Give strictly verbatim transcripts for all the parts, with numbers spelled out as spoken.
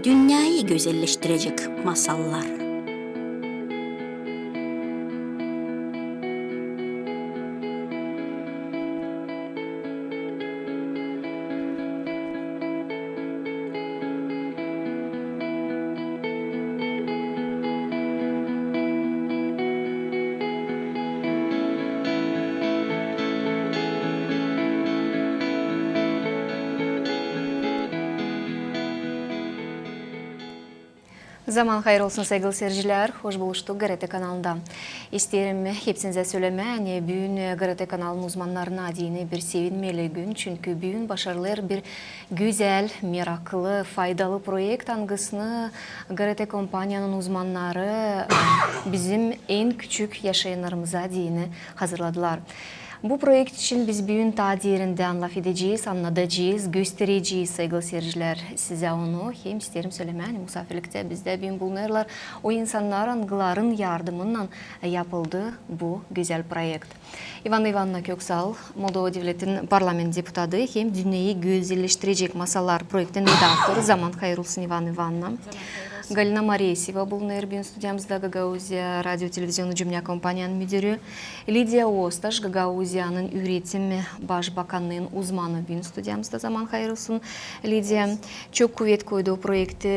Dünneyä gözelleştirecek masallar. Zaman hayır olsun, saygılı seyircilär. Hoş buluştuk GRT kanalında. İsteerim hepsinizä sölemää, ani büün GRT kanalın uzmannarına deyni bir sevinmeli gün, çünkü büün başarılêr bir gözäl, meraklı, faydalı proekt, angısını GRT kompaniyanın uzmannarı, e, bizim en küçük yaşayannarımıza deyni hazırladılar. Bu proekt için biz büün taa derindän lafedecez, annadacez, gösterecez, saygılı seyircilär, sizä onu. Hem isteerim sölemää, ani musaafirliktä bizdä büün bulunêrlar o insannar, angıların yardımınnan yapıldı bu gözäl proekt. İvana İvanovna Köksal, Moldova devletin parlament deputadı hem Dünneyä gözelleştirecek masallar proektin redaktoru. Zaman hayır olsun, İvana İvanovna. Galina Moreseva bulunêr büün studiyamızda, Gagauziya radio televizionu cümnä kompaniyanın müdürü. Lidiya Ostaş, Gagauziyanın üüretim başbakanının uzmanı, büün studiyamızda. Zaman hayır olsun, Lidiya. Çok kuvet koydu o proekti,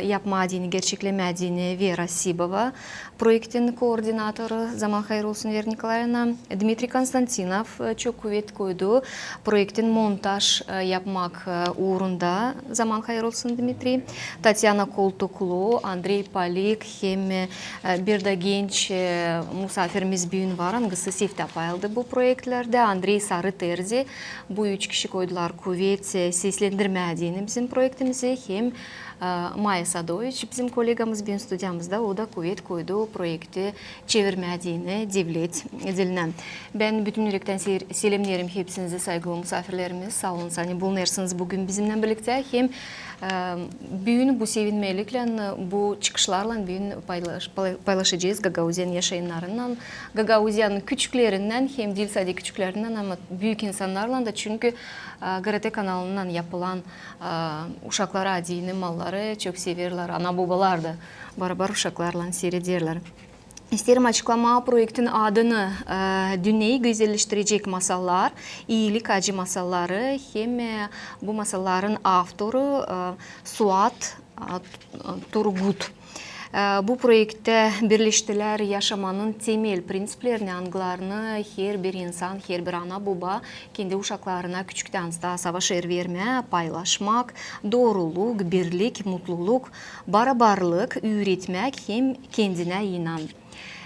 e, yapmaa deyni, gerçeklemää deyni Vera Sibova, proektin koordinatoru. Zaman hayır olsun, Vera Nikolaevna. Dmitriy Konstantinov, e, çok kuvet koydu proektin montaj, e, yapmak, e, uurunda. Zaman hayır olsun, Dmitriy. Tatyana Koltuklu, Andrey Polik hem, e, bir dä genç, e, musaafirimiz büün var, angısı seftä paylandı bu proektlerdä, Andrey Sarıterzi. Bu üç kişi koydular kuvet, e, seslendirmää deyni bizim proektimizi hem E, Maya Sadoviç, bizim kolegamız, büün studiyamızda, o da kuvet koydu proekti çevirmää deyni devlet dilinä. Bän bütün ürektän se-, selemneerim hepsinizi, saygılı musaafirlerimiz. Saa olun, ani bulunêrsınız büün bizimnän birliktä. Hem, e, büün bu sevinmeliklän, bu çıkışlarlan büün paylaş-, pay-, paylaşacez Gagauziyanın yaşayannarınnan, Gagauziyanın küçüklerinnän, hem diil sade küçüklerinnän, ama büük insannarlan da, çünkü, e, GRT kanalınnan yapılan Aa, uşaklara deyni masalları çok severlär, ana-bobalar da barabar uşaklarlan siirederlär. İsteerim açıklamaa proektin adını, e, Dünneyi gözelleştirecek masallar, iilik acı masalları, hem, e, bu masalların avtoru, e, Suat, e, Turgut. E, bu proektä birleştilär yaşamanın temel prinţiplerini, angılarını herbir insan, herbir ana-boba kendi uşaklarına küçüktän taa savaşêr vermää: paylaşmak, dooruluk, birlik, mutluluk, barabarlık, üüretmäk hem kendinä inan.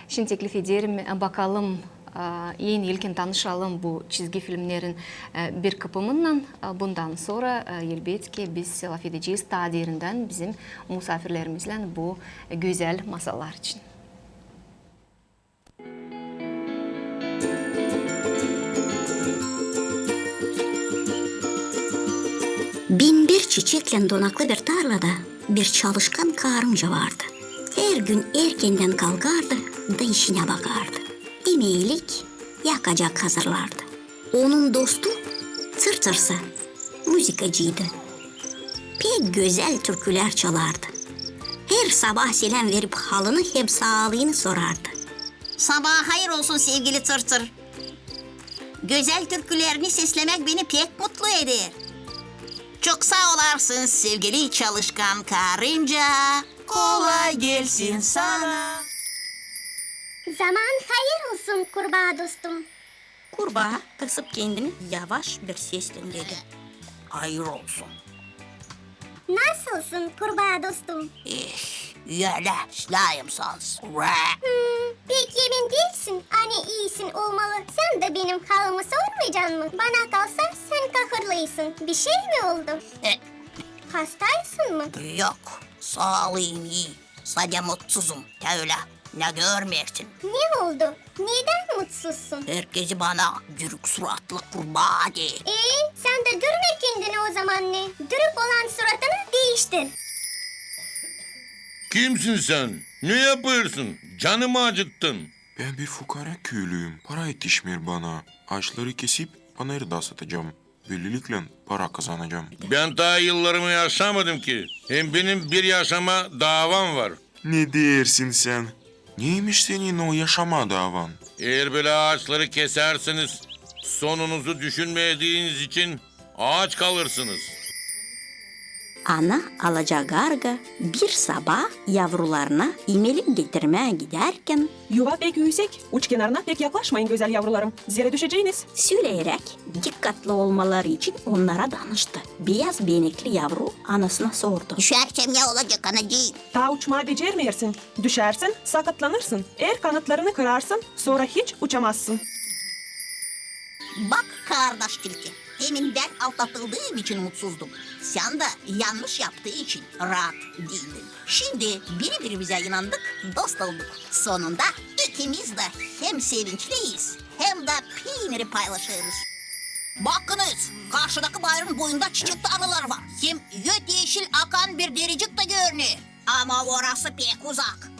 Şindi teklif ederim, e, bakalım, e, en ilkin tanışalım bu çizgi filmnerin, e, bir kıpımınnan. E, bundan sora, e, elbetki, biz lafedecez taa derindän bizim musaafirlerimizlän bu gözäl masallar için. Bin bir çiçeklän donaklı bir tarlada bir çalışkan karınca vardı. Her gün erkendän kalkardı da işinä bakardı. Hem iilik yakacak hazırlardı. Onun dostu Tırtırsa muzıkacıydı. Pek gözäl türkülär çalardı. Her sabaa seläm verip halını hem saalıını sorardı. Sabaa hayır olsun, sevgili Tırtır. Gözäl türkülerini seslemäk beni pek mutlu eder. Çok saa olarsın, sevgili çalışkan karınca. Kolay gelsin sana. Zaman hayır olsun, kurbaa dostum. Kurbaa kısıp kendini yavaş bir seslän dedi. Hayır olsun. Nasılsın, kurbaa dostum? Eh, ölä, şlaymsans. Ura! Hmm, pek emin diilsin, ani iisin olmalı. Sän dä benim halımı sormayacan mı? Bana kalsa, sän kahırlıysın. Bişey mi oldu? E. Hastaysın mı? Yok, saalıım ii. Sade mutsuzum, te ölä. Ne görmersin? Ne oldu? Nedän mutsuzsun? Herkezi bana dürük suratlı kurbaa deer. E, sän dä dürme kendini o zaman ne? Dürük olan suratını diiştir. Kimsin sän? Ne yapêrsın? Canımı acıttın. Bän bir fukara köylüyüm. Para etişmeer bana. Aaşları kesip, panayırda satacam. Böleliklän para kazanacam. Ben taa yıllarımı yaşamadım ki. Hem benim bir yaşama davam var. Ne deersin sän? Neymiş senin o yaşama davan? Eer bölä aaçları kesersiniz, sonunuzu düşünmediiniz için aaç kalırsınız. Ana alaca garga bir sabaa yavrularına imelik getirmää gidärkän: Yuva pek üüsek, uç kenarına pek yaklaşmayın, gözäl yavrularım, zerä düşeceniz. Söleyeräk, dikkatlı olmaları için onnara danıştı. Beyaz benekli yavru anasına sordu: Düşärsem ne olacek, anacıım? Taa uçmaa becermeersin. Düşärsin, sakatlanırsın. Eer kanatlarını kırarsın, sora hiç uçamazsın. Bak, kardaş tilki, demin bän aldatıldığım için mutsuzdum. Sän dä yanlış yaptıı için raat diildin. Şindi biri-birimizä inandık, dost olduk. Sonunda ikimiz dä hem sevinçliyiz, hem dä peyniri paylaşêrız. Bakınız, karşıdakı bayırın boyunda çiçek tarlaları var. Hem yöt-eşil akan bir derecik dä görüner. Ama orası pek uzak.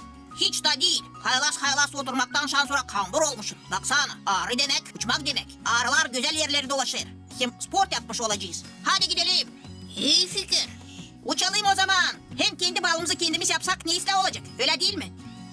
Hiç dä diil. Haylaz-haylaz oturmaktan şansora kambur olmuşum. Baksana, aarı demäk, uçmak demäk. Aarılar gözäl erleri dolaşêr. Hem sport yapmış olacez. Hadi gidelim. İi fikir. Uçalım ozaman. Hem kendi balımızı kendimiz yapsak ne islää olacek, ölä diil mi?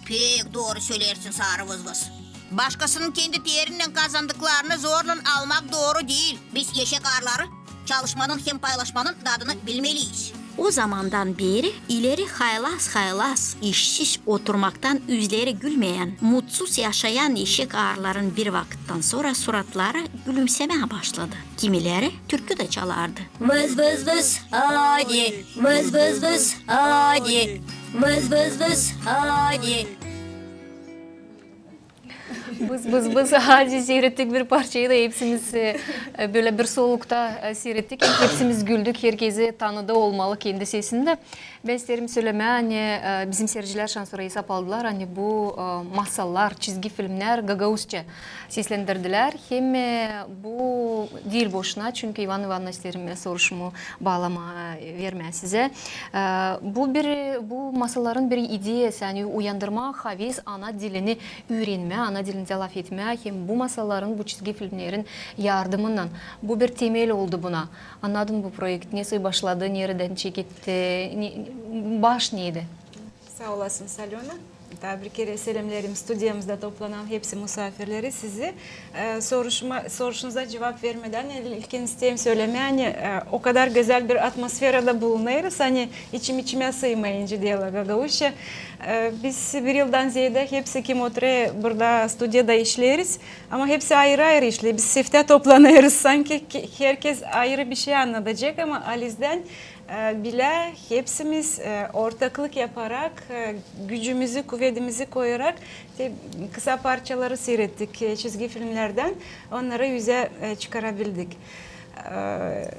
Pek dooru söleersin, Sarı Vızvız. Başkasının kendi terinnän kazandıklarını zorlan almak dooru diil. Biz eşek aarıları çalışmanın hem paylaşmanın dadını bilmeliyiz. O zamandan beri ileri haylaz-haylaz, işsiz oturmaktan üzleri gülmeyän, mutsuz yaşayan eşek aarıların bir vakıttan sora suratları gülümsemää başladı. Kimileri türkü dä çalardı. Vız-vız-vız, hadi, vız-vız-vız, hadi, vız-vız-vız, hadi. Vız-vız-vız, hadi, siirettik bir parçayı da hepsimiz, e, e, bölä bir solukta, e, siirettik. Hepsimiz güldük, herkezi tanıdı olmalı kendi sesini dä. Bän isteerim sölemää, ani, e, bizim siiredicilär şansora esap aldılar, ani bu, e, masallar, çizgi filmnär gagauzça seslendirdilär. Hem, e, bu diil boşuna, çünkü İvan İvanıç, isteerim, e, soruşumu baalamaa, e, vermää sizä. E, bu bir, bu masalların bir ideyası, ani uyandırmaa haves ana dilini üürenmää, ana dilindä lafetmää, hem bu masalların, bu çizgi filmnerin yardımınnan. Bu bir temel oldu buna. Annadın bu proekt nesoy başladı, neredän çeketti, ne, baş neydi? Saa olasınız, Alöna. Taa bir kerä selämneerim studiyamızda toplanan hepsi musaafirleri, sizi. E, soruşma, soruşunuza cuvap vermedän ilkin isteerim sölemää, ani, e, o kadar gözäl bir atmosferada bulunêrız, ani içim-içimä sıymayınca deyni gagauzça. E, biz bir yıldan zeedä hepsi, kim oturêr burada studiyada, işleeriz, ama hepsi ayırı-ayırı işleer. Biz seftä toplanêrız, sanki ki-, herkez ayırı bir şey annadacek, ama alizdän e, bilä hepsimiz, e, ortaklık yaparak, e, gücümüzü, kuvedimizi koyarak, te, kısa parçaları siirettik, e, çizgi filmlerdän, onnarı üzä, e, çıkarabildik. E,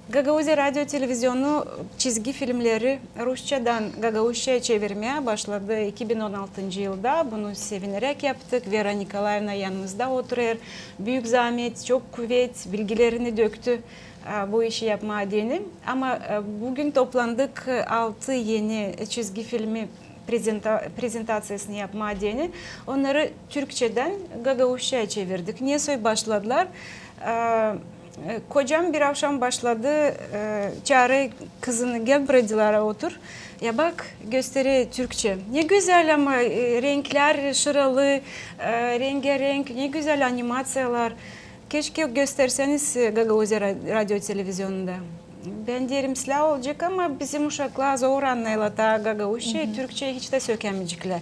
Gagauziya radio televizionu çizgi filmleri rusçadan gagauzçaya çevirmää başladı iki bin on altıncı yılda. Bunu sevineräk yaptık. Vera Nikolaevna yanımızda oturêr. Büük zaamet, çok kuvet, bilgilerini döktü e, bu işi yapmaa deyni. Ama, e, büün toplandık, e, altı eni çizgi filmi prezenta-, prezentaţiyasını yapmaa deyni. Onnarı türkçedän gagauzçaya çevirdik. Nesoy başladılar. E, e, kocam bir avşam başladı, e, çaarêr kızını: gel, bradilere otur. Ya bak, gösterer türkçä. Ne gözäl ama, e, renklär şıralı, e, rengarenk, ne gözäl animaţiyalar. Keşke gösterseniz, e, Gagauziya ra-, radio televizionunda. Bän deerim, islää olacek, ama bizim uşaklar zor annêêrlar taa gagauzçayı, türkçeyi hiç dä sökämeyeceklär.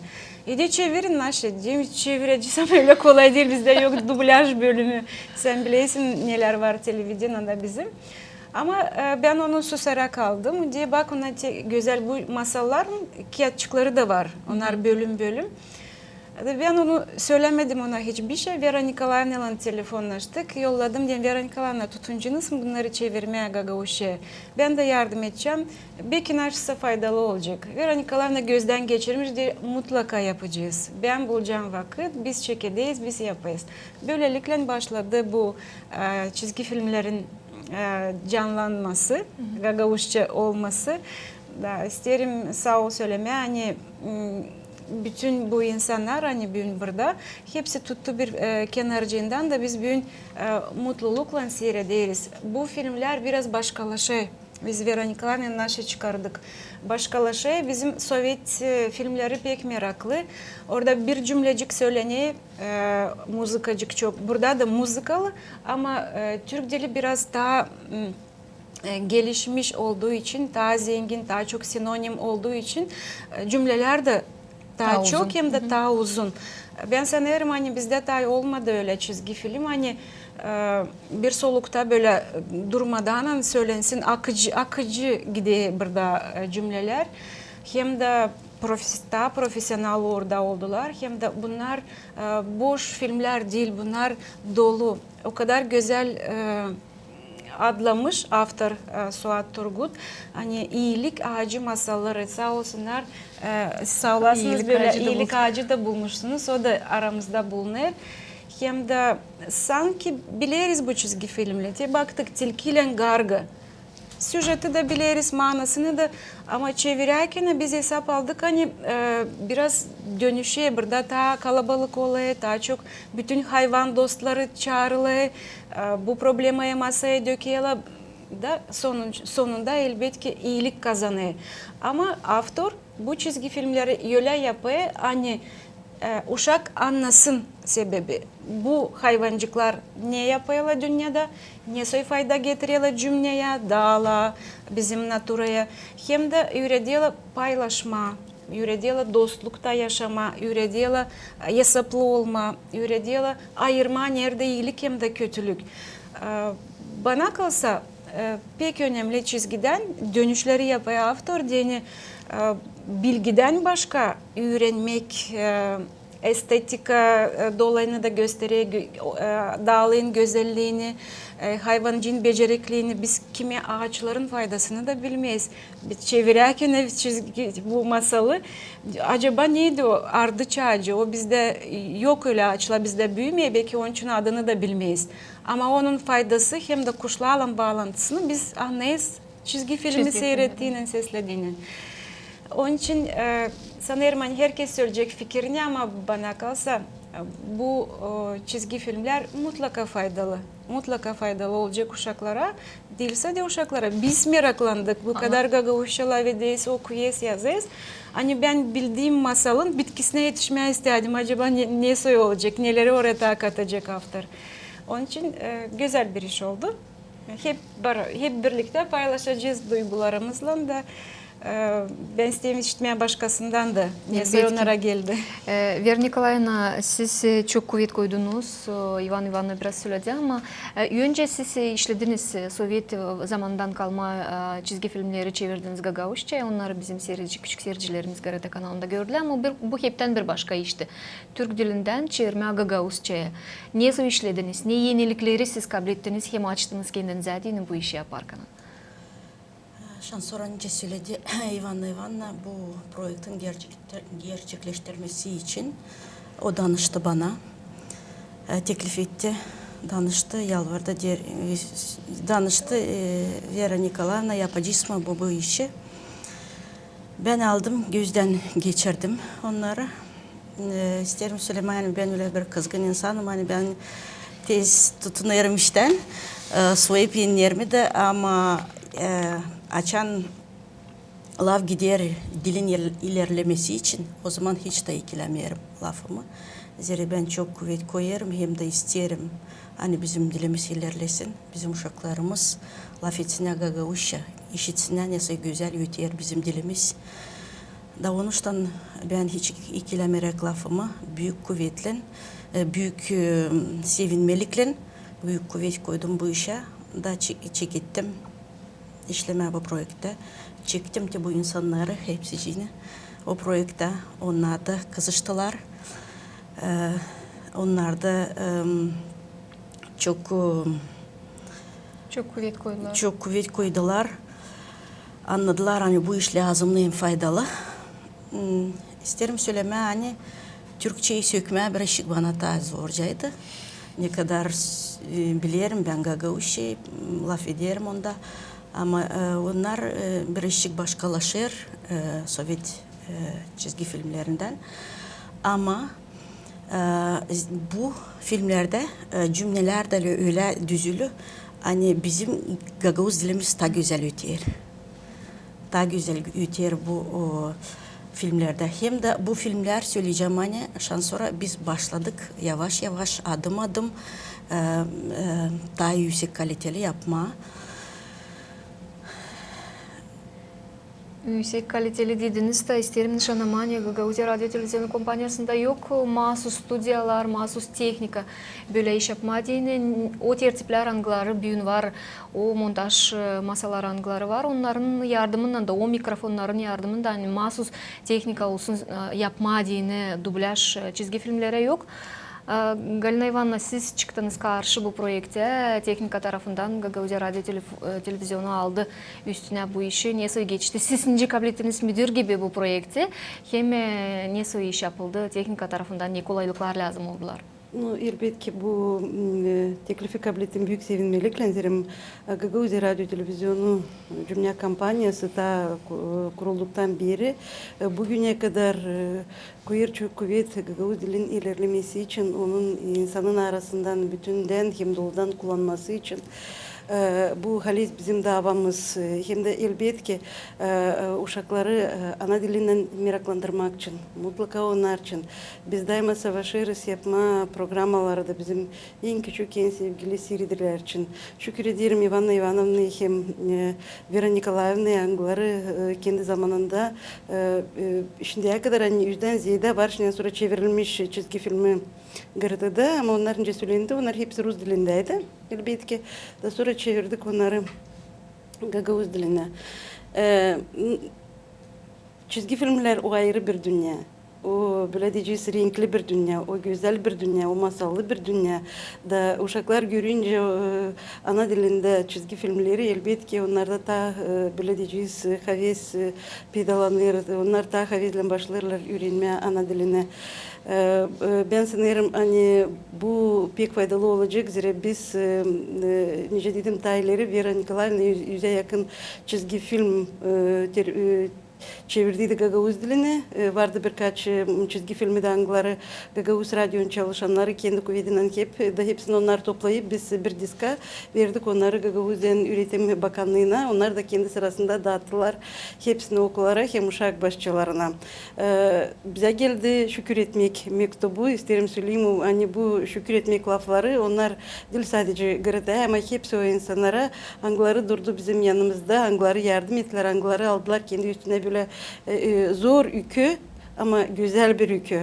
E de çevirin, naşe, deyim, çevirecez, ama ölä kolay diil, bizdä yok dubляж bölümü. Sän bilersin, nelär var televideniada bizim. Ama, e, bän onu susarak aldım. De bak, ona te-, gözäl bu masalların kiyatçıkları da var. Onnar bölüm-bölüm. Bän onu sölämedim ona hiçbir şey. Vera Nikolaevnaylan telefonnaştık. Yolladım, dedim: Vera Nikolaevna, tutuncunuz mu bunnarı çevirmää gagauzçaya? Bän dä yardım edecäm. Beki naşeysa faydalı olacek. Vera Nikolaevna gözdän geçirmiş, deer, mutlaka yapacez. Bän bulacam vakıt, biz çekederiz, biz yaparız. Bölelikle başladı bu, e, çizgi filmlerin, e, canlanması, gagauzça olması. Da isteerim saa ol sölemää, ani, m, Bütün bu insannar, ani büün burada, hepsi tuttu bir, e, kenarcıından da biz büün, e, mutluluklan siirederiz. Bu filmlär biraz başkalaşêr. Biz Vera Nikolaevnaylan naşe çıkardık. Başkalaşêr, bizim sovet, e, filmleri pek meraklı. Orada bir cümlecik sölenêr, e, muzıkacık çok. Burada da muzıkalı, ama, e, türk dili biraz taa, m, e, gelişmiş olduu için, taa zengin, taa çok sinonim olduu için, e, cümlelär dä taa çok hem dä taa uzun. Bän sanêrım, ani bizdä taa olmadı ölä çizgi film, ani, e, bir solukta bölä, e, durmadan sölensin, akıcı, akıcı gider burada, e, cümlelär. Hem dä profes-, taa profesional orada oldular, hem dä bunnar, e, boş filmlär diil, bunnar dolu. O kadar gözäl, e, adlamış avtor, e, Suat Turgut, ani iilik aacı masalları, saa olsunnar, e, saa olasınız, iilik aacı da bulmuşsunuz, o da aramızda bulunêr. Hem dä sanki bileriz bu çizgi filmleri. Te baktık, Tilkilän garga. Süjeti dä bileriz, manasını da, ama çevirärkän biz esap aldık, ani, e, biraz dönüşer, burada taa kalabalık olêr, taa çok bütün hayvan dostları çaarılêr, e, bu problemayı masaya dökerlär da sonun-, sonunda, elbetki, iilik kazanêr. Ama avtor bu çizgi filmleri ölä yapêr, ani, e, uşak annasın sebebi. Bu hayvancıklar ne yapêrlar dünnedä, ne soy fayda getirerlär cümneyä, daala, bizim naturaya. Hem dä üürederlär paylaşmaa, üürederlär dostlukta yaşamaa, üürederlär, e, esaplı olmaa, üürederlär ayırmaa, neredä iilik hem dä kötülük. E, bana kalsa, e, pek önemli çizgidän dönüşleri yapêr avtor, deyni, e, bilgidän başka üürenmäk, e, estetika, e, dolayını da gösterer, gö-, o, e, daaların gözelliini, e, hayvancıın becerikliini. Biz kimi aaçların faydasını da bilmeeriz. Biz çevirärkän çizgi, bu masalı, acaba neydi o ardıç aacı? O bizdä yok ölä aaçlar, bizdä büümeer, beki onun için adını da bilmeeriz. Ama onun faydası hem dä kuşlarlan baalantısını biz annêêrız çizgi filmi siirettiynän, seslediynän. Onun için, e, sanêrım, ani herkez söleyecek fikirini, ama bana kalsa, e, bu, e, çizgi filmlär mutlaka faydalı. Mutlaka faydalı olacek uşaklara. Diil sade uşaklara. Biz meraklandık. Bu kadar gagauzça lafederiz, okuyêrız, yazêrız. Ani bän bildiim masalın bitkisinä etişmää istädim. Acaba ne, ne soy olacek, neleri oraya taa katacek avtor. Onun için, e, gözäl bir iş oldu. Hep bar-, hep birliktä paylaşacez duygularımızlan da, e, bän isteerim işitmää başkasından da, ne soy onnara geldi. E, Vera Nikolaevna, siz, e, çok kuvet koydunuz, e, İvan İvanov biraz söledi, ama, e, öncä siz, e, işlediniz, e, sovet, e, zamanından kalma, e, çizgi filmleri çevirdiniz gagauzçaya, onnarı bizim siiredicilär, küçük siiredicilerimiz GRT kanalında gördülär, ama bir, bu heptän bir başka işti. Türk dilindän çevirmää gagauzçaya. Ne soy işlediniz, ne enilikleri siz kablettiniz hem açtınız kendinizä deyni bu işi yaparkan? Şansora nicä söledi İvanna İvanna, bu proektin gerçek-, gerçekleştirmesi için o danıştı bana. E, teklif etti, danıştı, yalvardı, der-, e, danıştı, e, Vera Nikolaevna, yapacez mı bu, bu işi? Bän aldım, gözdän geçirdim onnarı. E, isteerim sölemää, ani bän ölä bir kızgın insanım, ani bän tez tutunêrım iştän, e, soyup ennerim dä, ama, e, açan laf gider dilin il-, ilerlemesi için, o zaman hiç taa ikilemeerim lafımı. Zerä bän çok kuvet koyêrım, hem dä isteerim, ani bizim dilimiz ilerlesin, bizim uşaklarımız lafetsinnär gagauzça, işitsinnär, ne soy gözäl öter bizim dilimiz. Da onuştan bän hiç ikilemeräk lafımı, büük kuvetlän, e, büük, e, sevinmeliklän büük kuvet koydum bu işä, da çe-, çekettim işlemää bu proektä. Çektim te bu insannarı, hepsicini o proektä, onnar da kızıştılar. E, onnar da, em, çok, em, çok kuvet koydular. Çok kuvet koydular. Annadılar, ani bu iş lääzımnı hem faydalı. M, isteerim sölemää, ani türkçeyi sökmää birazçık bana taa zorcaydı. Ne kadar, e, bilerim bän gagauzçayı, m, lafederim onda. Ama, e, onnar, e, birazçık başkalaşêr, e, sovet e, çizgi filmlerindän. Ama, e, z-, bu filmlerdä, e, cümnelär dä ölä, ölä düzülü, ani bizim gagauz dilimiz taa gözäl öter. Taa gözäl öter bu, o, filmlerdä. Hem dä bu filmlär, söleyecäm, ani şansora biz başladık yavaş-yavaş, adım-adım, e, e, taa üüsek kaliteli yapmaa. Üüsek kaliteli dediniz, da isteerim nışannamaa, ani Gagauziya radio televizion kompaniyasında yok, e, maasuz studiyalar, maasuz tehnika bölä iş yapmaa deyni. O tertiplär, angıları büün var, o montaj, e, masalar, angıları var, onnarın yardımınnan da, o mikrofonnarın yardımınnan da, ani maasuz tehnika olsun, e, yapmaa deyni dubляж, e, çizgi filmlerä yok. A, Galina İvanovna, siz çıktınız karşı bu proektä, tehnika tarafından Gagauziya radio telef-, e, televizionu aldı üstünä bu işi. Nesoy geçti? Siz nicä kablettiniz müdür gibi bu proekti? Hem, e, nesoy iş yapıldı, tehnika tarafından ne kolaylıklar lääzım oldular? Ну, elbetki, bu, m, e, teklifi kablettim büük sevinmeliklän, zerä, e, Gagauziya radio televizionu, e, cümnä kompaniyası taa ku-, e, kurulduktan beeri, e, büünä kadar, e, koyêr çok kuvet gagauz dilin ilerlemesi için, onun insanın arasından bütündän hem doludan kullanması için. E, bu halis bizim daavamız, e, hem dä elbetki, e, e, uşakları, e, ana dilinnän meraklandırmak için, mutlaka onnar için biz daima savaşêrız yapmaa programaları da bizim en küçük, en sevgili siiredicilär için. Şükür ederim İvanna İvanovnaya hem, e, Vera Nikolaevnaya, angıları, e, kendi zamanında, e, e, şindiyä kadar, ani üzdän zeedä var, şindän sora çevirilmiş çizgi filmi GRTda, ama onnar, nicä sölendi, onnar hepsi rus dilindäydi, elbetki. Da sora çevirdik onnarı gagauz dilinä. E, n-, çizgi filmlär o ayırı bir dünnä. O, bölä deyecez, renkli bir dünnä, o gözäl bir dünnä, o masallı bir dünnä. Da uşaklar görüncä, e, ana dilindä çizgi filmleri, elbetki, onnarda taa, e, bölä deyecez, haves, e, peydalanêr, onnar taa haveslän başlêêrlar üürenmää ana dilinä. E, e, bän sanêrım, ani bu pek faydalı olacek, zerä biz, e, e, nicä dedim, taa ileri Vera Nikolaevna üz-, üzä yakın çizgi film, e, ter-, e, çevirdiydi gagauz dilinä. E, vardı birkaç, e, çizgi filmi dä, angıları gagauz radionun çalışannarı kendi kuvedindän hep, e, da hepsini onnar toplayıp, biz bir diska verdik onnarı Gagauziyanın Üretim bakannıına. Onnar da kendi sırasında daattılar hepsini okullara hem uşak başçalarına. E, bizä geldi şükür etmäk mektubu. İsteerim söleyim, ani bu şükür etmäk lafları, onnar diil sadecä GRTya, ama hepsi o insannara, angıları durdu bizim yanımızda, angıları yardım ettilär, angıları aldılar kendi üstünä bölä, e, e, zor ükü, ama gözäl bir ükü.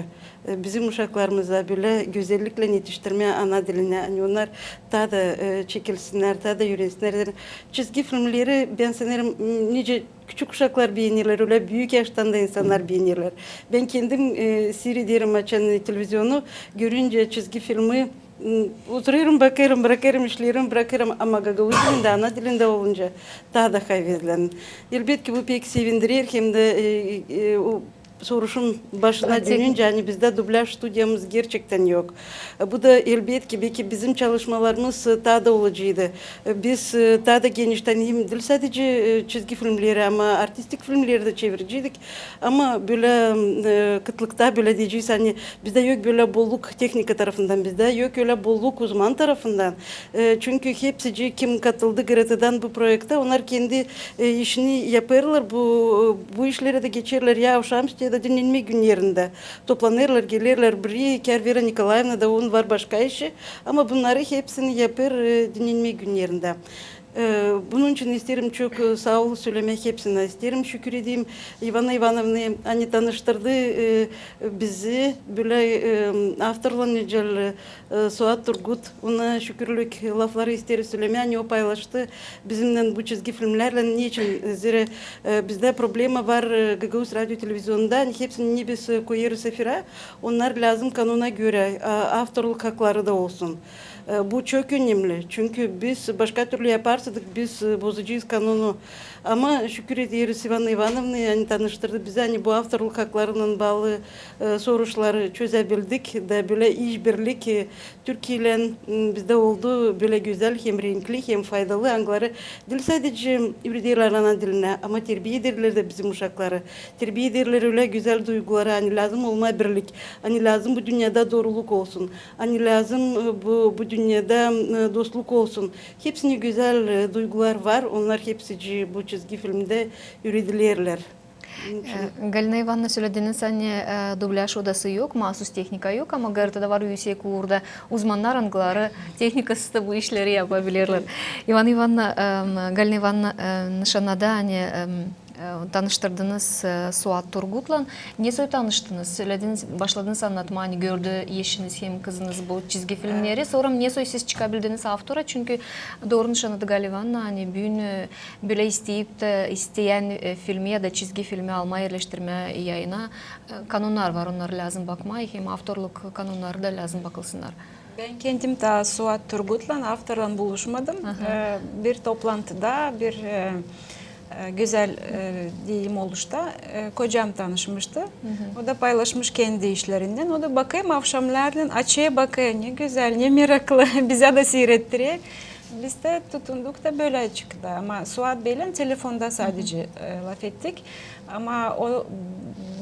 E, bizim uşaklarımıza bölä gözelliklän etiştirmää ana dilinä, ani onnar taa da, e, çekilsinnär, taa da üürensinnär. Çizgi filmleri, bän sanêrım, m, nicä küçük uşaklar beenerlär, ölä büük yaştan da insannar beenerlär. Bän kendim, e, siirederim, açan televizionu, görüncä çizgi filmi, m, oturêrım, bakêrım, brakêrım işlerimi, brakêrım, ama gagauz dilindä, ana dilindä olunca taa da havezlän. Elbetki, bu pek sevindirer, hem dä, e, e, o soruşun başına dönüncä, ani bizdä dubляж studiyamız gerçektän yok. E, bu da, elbetki, beki bizim çalışmalarımız, e, taa da olaceydı. E, biz, e, taa da geniştän hem diil sadecä, e, çizgi filmleri, ama artistik filmleri dä çevireceydik. Ama bölä, e, kıtlıkta, bölä deyecez, ani bizdä yok bölä bolluk tehnika tarafından, bizdä yok ölä bolluk uzman tarafından. E, çünkü hepsicii, kim katıldı GRTdan bu proektä, onnar kendi, e, işini yapêrlar, bu, bu işlerä dä geçerlär ya avşamüstü, ya da dinnenmäk günnerindä. Toplanêrlar, gelerlär biri, kär Vera Nikolaevna da, onun var başka işi, ama bunnarı hepsini yapêr, e, dinnenmäk günnerindä. E, bunun için isteerim çok, e, saa ol sölemää hepsinä. İsteerim şükür edeyim İvana İvanovnaya, ani tanıştırdı, e, bizi bölä, e, avtorlan, nicä, e, Suat Turgut. Ona şükürlük lafları isteerim sölemää, ani o paylaştı bizimnän bu çizgi filmlärlän. Neçin? Zerä, e, bizdä problema var, e, Gagauz radio televizionunda, ani hepsini ne biz, e, koyêrız efirä, onnar lääzım kanuna görä, a, avtorluk hakları da olsun. E, bu çok önemli. Çünkü biz başka türlü yaparsaydık, biz, e, bozacez kanonu. Ama şükür ederiz İvana İvanovnaya, ani tanıştırdı bizi, ani bu avtorluk haklarınnan baalı, e, soruşları çözebildik. Da bölä işbirlik, e, Türkiyeylän, m, bizdä oldu bölä gözäl, hem renkli, hem faydalı, angıları diil sadecä üüredirlär ana dilinä, ama terbiä ederlär dä bizim uşakları. Terbiä ederlär ölä gözäl duyguları, ani lääzım olmaa birlik, ani lääzım bu dünnedä dooruluk olsun. Ani lääzım, e, bu, bu dünnedä, e, dostluk olsun. Hepsinä gözäl, e, duygular var, onnar hepsicii bu çizgi filmdä üüredilärlär. Onun için E, Galina İvanovna, sölediniz, ani, e, dublaj odası yok, maasuz tehnika yok, ama gayta da var üüsek uurda uzmannar, angıları tehnikasız da bu işleri yapabilirlär. İvana İvanovna, e, Galina İvanovna, e, nışannadı, ani, e, e, tanıştırdınız, e, Suat Turgutlan. Ne soy tanıştınız? Sölediniz, başladınız annatmaa, ani gördü eşiniz hem kızınız bu çizgi filmleri. Sora ne soy siz çıkabildiniz avtora? Çünkü dooru nışannadı Galina İvanovna, ani büün, e, bölä isteyip tä, isteyän, e, filmi ya da çizgi filmi almaa, erleştirmää yayına, e, kanonnar var, onnarı lääzım bakmaa, hem avtorluk kanonnarı da lääzım bakılsınnar. Bän kendim taa Suat Turgutlan, avtorlan buluşmadım. E, bir toplantıda, bir, e, e, gözäl, e, deyim, oluşta, e, kocam tanışmıştı. O da paylaşmış kendi işlerindän. O da bakêr, avşamnarlan açêr, bakêr, ne gözäl, ne meraklı, bizä dä siirettirer. Biz dä tutunduk da bölä çıktı. Ama Suat beylän telefonda sadecä, e, lafettik. Ama o,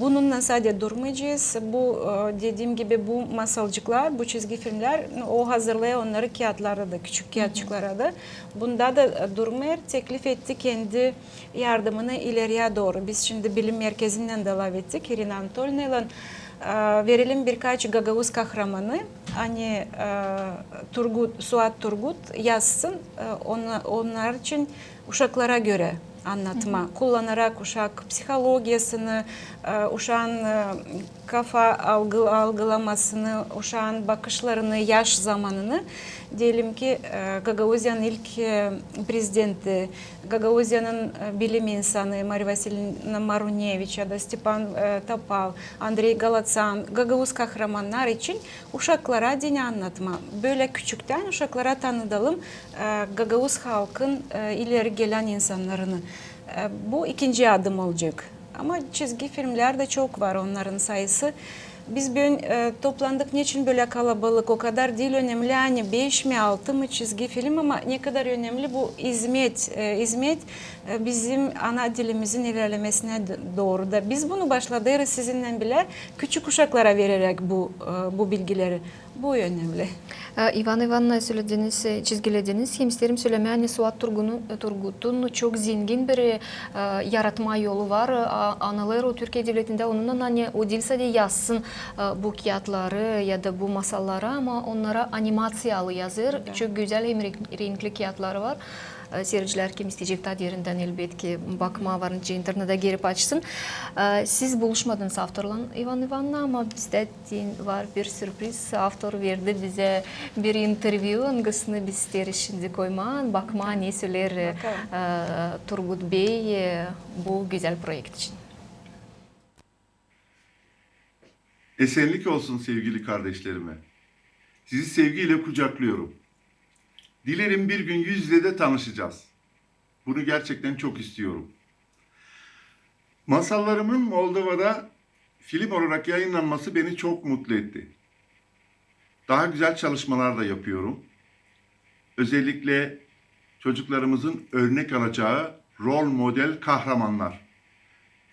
bununnan sade durmayacez. Bu, e, dediim gibi, bu masalcıklar, bu çizgi filmlär, o hazırlêêr onnarı kiyatlara da, küçük kiyatçıklara da. Bunda da, e, durmêêr, teklif etti kendi yardımını ileriyä dooru. Biz şindi bilim merkezinnän dä lafettik, İrina Anatolnaylan, e, verelim birkaç gagauz kahramanı, ani, e, Turgut, Suat Turgut yazsın, e, onnar için uşaklara görä annatma, kullanarak uşak psihologiyasını, e, uşaan, e, kafa algı-, algılamasını, uşaan bakışlarını, yaş zamanını. Deyelim ki, e, Gagauziyanın ilk, e, prezidenti, Gagauziyanın, e, bilim insanı Mariya Vasilievna Maruneviç ya da Stepan, e, Topal, Andrey Galatsan, gagauz kahramannar için uşaklara deyni annatma. Bölä küçüktän uşaklara tanıdalım, e, gagauz halkın, e, ileri gelän insannarını. E, bu ikinci adım olacek. Ama çizgi filmlär dä çok var, onnarın sayısı. Biz büün, e, toplandık, neçin bölä kalabalık, o kadar diil önemli, ani beş mi, altı mı çizgi film, ama ne kadar önemli bu izmet, e, izmet, e, bizim ana dilimizin ilerlemesinä d-, dooru da. Biz bunu başladêrız sizinnän bilä, küçük uşaklara vereräk bu, e, bu bilgileri. Bu önemli. E, İvana İvanovna, sölediniz, e, çizgilediniz. Hem isteerim sölemää, ani Suat Turgunun, e, Turgutun çok zengin bir, e, yaratma yolu var. E, a-, anılêr o Türkiye devletindä, onunnan, ani o diil sade yazsın, e, bu kiyatları ya da bu masalları, ama onnarı animaţiyalı yazêr. Çok gözäl hem renk-, renkli kiyatları var. E, siiredicilär, kim isteyecek, taa derindän, elbetki, bakmaa var nicä internedä girip açsın. E, siz buluşmadınız avtorlan, İvana İvanovna, ama bizdä deyni var bir sürpriz. Avtor verdi bizä bir intervyu, angısını biz isteeriz şindi koymaa, bakmaa, ne söleer, e, Turgut bey, e, bu gözäl proekt için. Esenlik olsun sevgili kardeşlerime. Sizi sevgiyle kucaklıyorum. Dilerim bir gün yüz yüze de tanışacağız. Bunu gerçekten çok istiyorum. Masallarımın Moldova'da film olarak yayınlanması beni çok mutlu etti. Daha güzel çalışmalar da yapıyorum. Özellikle çocuklarımızın örnek alacağı rol model kahramanlar.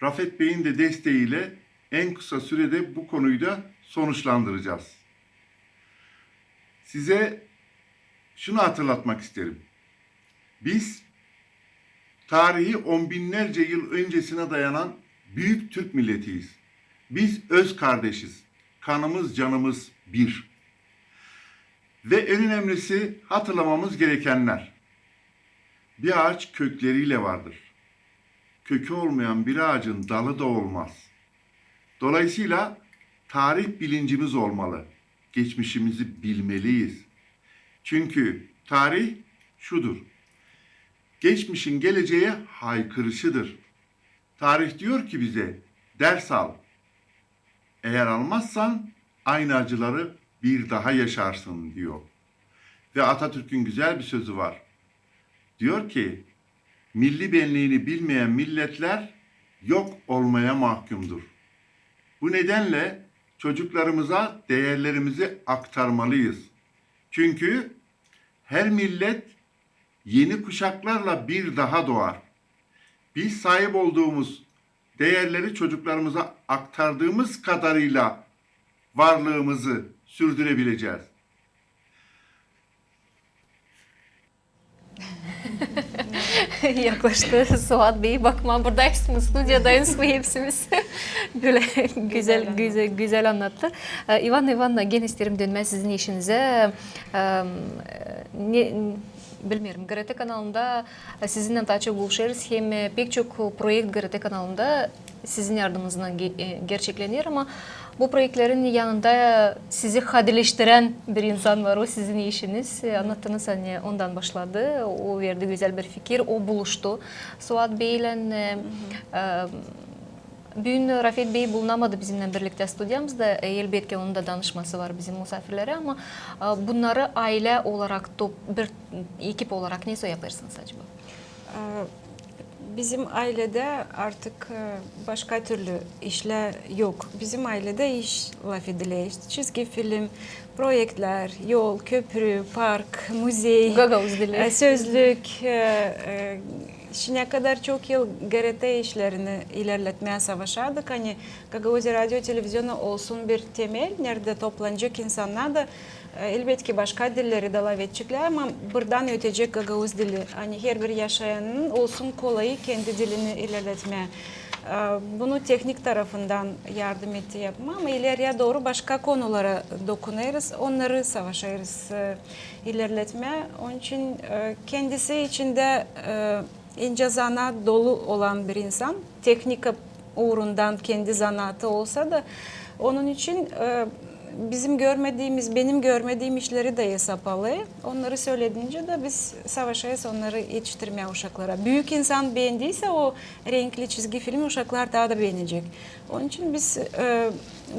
Rafet Bey'in de desteğiyle en kısa sürede bu konuyu da sonuçlandıracağız. Size şunu hatırlatmak isterim. Biz tarihi on binlerce yıl öncesine dayanan büyük Türk milletiyiz. Biz öz kardeşiz. Kanımız, canımız bir. Ve en önemlisi hatırlamamız gerekenler. Bir ağaç kökleriyle vardır. Kökü olmayan bir ağacın dalı da olmaz. Dolayısıyla tarih bilincimiz olmalı. Geçmişimizi bilmeliyiz. Çünkü tarih şudur. Geçmişin geleceğe haykırışıdır. Tarih diyor ki bize, ders al. Eğer almazsan aynı acıları bir daha yaşarsın diyor. Ve Atatürk'ün güzel bir sözü var. Diyor ki, milli benliğini bilmeyen milletler yok olmaya mahkumdur. Bu nedenle çocuklarımıza değerlerimizi aktarmalıyız. Çünkü her millet yeni kuşaklarla bir daha doğar. Biz sahip olduğumuz değerleri çocuklarımıza aktardığımız kadarıyla varlığımızı sürdürebileceğiz. Yaklaştı Suat Bey. Bakma, buradayız mı? Studiyadayız mı hepsimiz? Böyle güzel, güzel, güzel annattı. E, İvan İvan, genä isteerim dönmää sizin işinizä. E, ne, bilmeerim, GRT kanalında sizinnän taa çok buluşêrız. Hem, e, pek çok proekt GRT kanalında sizin yardımınızlan ge-, e, gerçeklener, ama bu proektlerin yanında sizi hadileştirän bir insan var, o sizin işiniz. E, annattınız, ani ondan başladı, o verdi gözäl bir fikir, o buluştu Suat Beylän. E, e, büün Rafet Bey bulunamadı bizimnän birliktä studiyamızda. E, elbetki, onun da danışması var bizim musaafirlerä, ama, e, bunnarı aylä olarak, top-, bir ekip olarak nesoy yapêrsınız acaba? E, bizim ayledä artık, e, başka türlü işlär yok. Bizim ayledä iş lafedilä, işte, çizgi film, proektlär, yol, köprü, park, muzey, Gagauz dili. E, sözlük. E, e, şinä kadar çok yıl GRT işlerini ilerletmää savaşadık. Ani Gagauz radio televizyonu olsun bir temel, neredä toplanacek insannar da, e, elbetki, başka dilleri da lafedeceklär, ama buradan ötecek gagauz dili. Ani herbir yaşayanın olsun kolayı kendi dilini ilerletmää. E, bunu tehnik tarafından yardım etti yapmaa, ama ileriya dooru başka konulara dokunêrız, onnarı savaşêrız, e, ilerletmää. Onun için, e, kendisi içindä, e, incä zanaat dolu olan bir insan, tehnika uurundan kendi zanaatı olsa da, onun için, e, bizim görmediimiz, benim görmediim işleri dä esap alêr. Onnarı sööledincä dä biz savaşêrız onnarı etiştirmää uşaklara. Büük insan beendiysä o renkli çizgi filmi, uşaklar taa da beenecek. Onun için biz, e,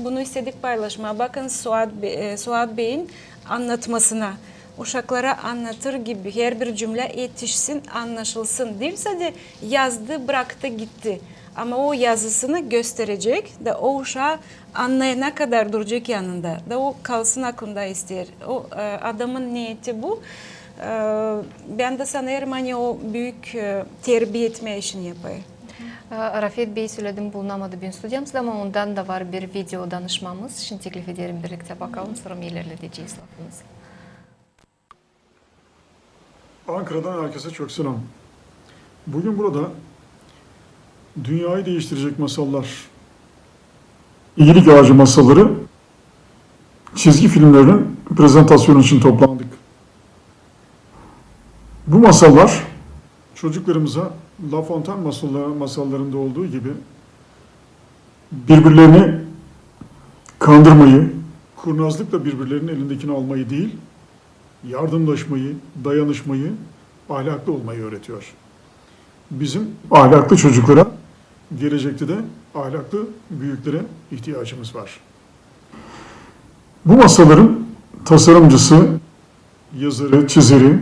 bunu istedik paylaşmaa. Bakın Suat Be-, e, Suat Beyin annatmasına. Uşaklara annatır gibi herbir cümlä etişsin, annaşılsın. Diil sade yazdı, braktı, gitti. Ama o yazısını gösterecek da o uşaa annayana kadar duracek yanında. Da o kalsın aklında isteer. O, e, adamın neeti bu. E, bän dä sanêrım, ani o büük, e, terbiya etmää işini yapêr. E, Rafet Bey, söledim, bulunamadı büün studiyamızda, ama ondan da var bir video danışmamız. Şindi teklif ederim birliktä bakalım, sora ilerledecez lafımızı. Ankara'dan herkese çok selam. Bugün burada dünyayı değiştirecek masallar, iyilik ağacı masalları çizgi filmlerinin prezentasyonu için toplandık. Bu masallar çocuklarımıza La Fontaine masalları, masallarında olduğu gibi birbirlerini kandırmayı, kurnazlıkla birbirlerinin elindekini almayı değil, yardımlaşmayı, dayanışmayı, ahlaklı olmayı öğretiyor. Bizim ahlaklı çocuklara, gelecekte de ahlaklı büyüklere ihtiyacımız var. Bu masalların tasarımcısı, yazarı, çizeri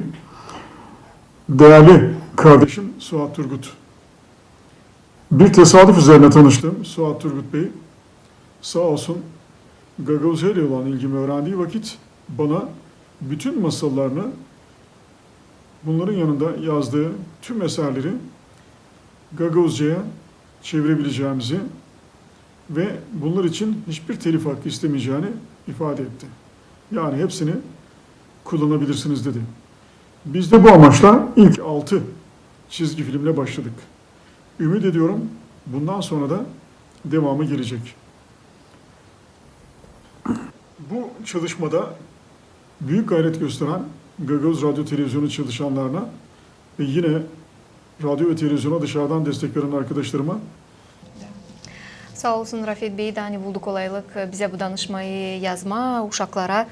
değerli kardeşim Suat Turgut. Bir tesadüf üzerine tanıştım Suat Turgut Bey. Sağ olsun, Gagauzya ile olan ilgimi öğrendiği vakit bana bütün masallarını, bunların yanında yazdığı tüm eserleri Gagauzcaya çevirebileceğimizi ve bunlar için hiçbir telif hakkı istemeyeceğini ifade etti. Yani hepsini kullanabilirsiniz dedi. Biz de bu amaçla ilk altı çizgi filmle başladık. Ümit ediyorum, bundan sonra da devamı gelecek. Bu çalışmada büyük gayret gösteren Gagauz Radyo Televizyonu çalışanlarına ve yine radyo ve televizyona dışarıdan destek veren arkadaşlarıma Saa olsun Rafet bey, da ani buldu kolaylık, e, bizä bu danışmayı yazmaa, uşaklara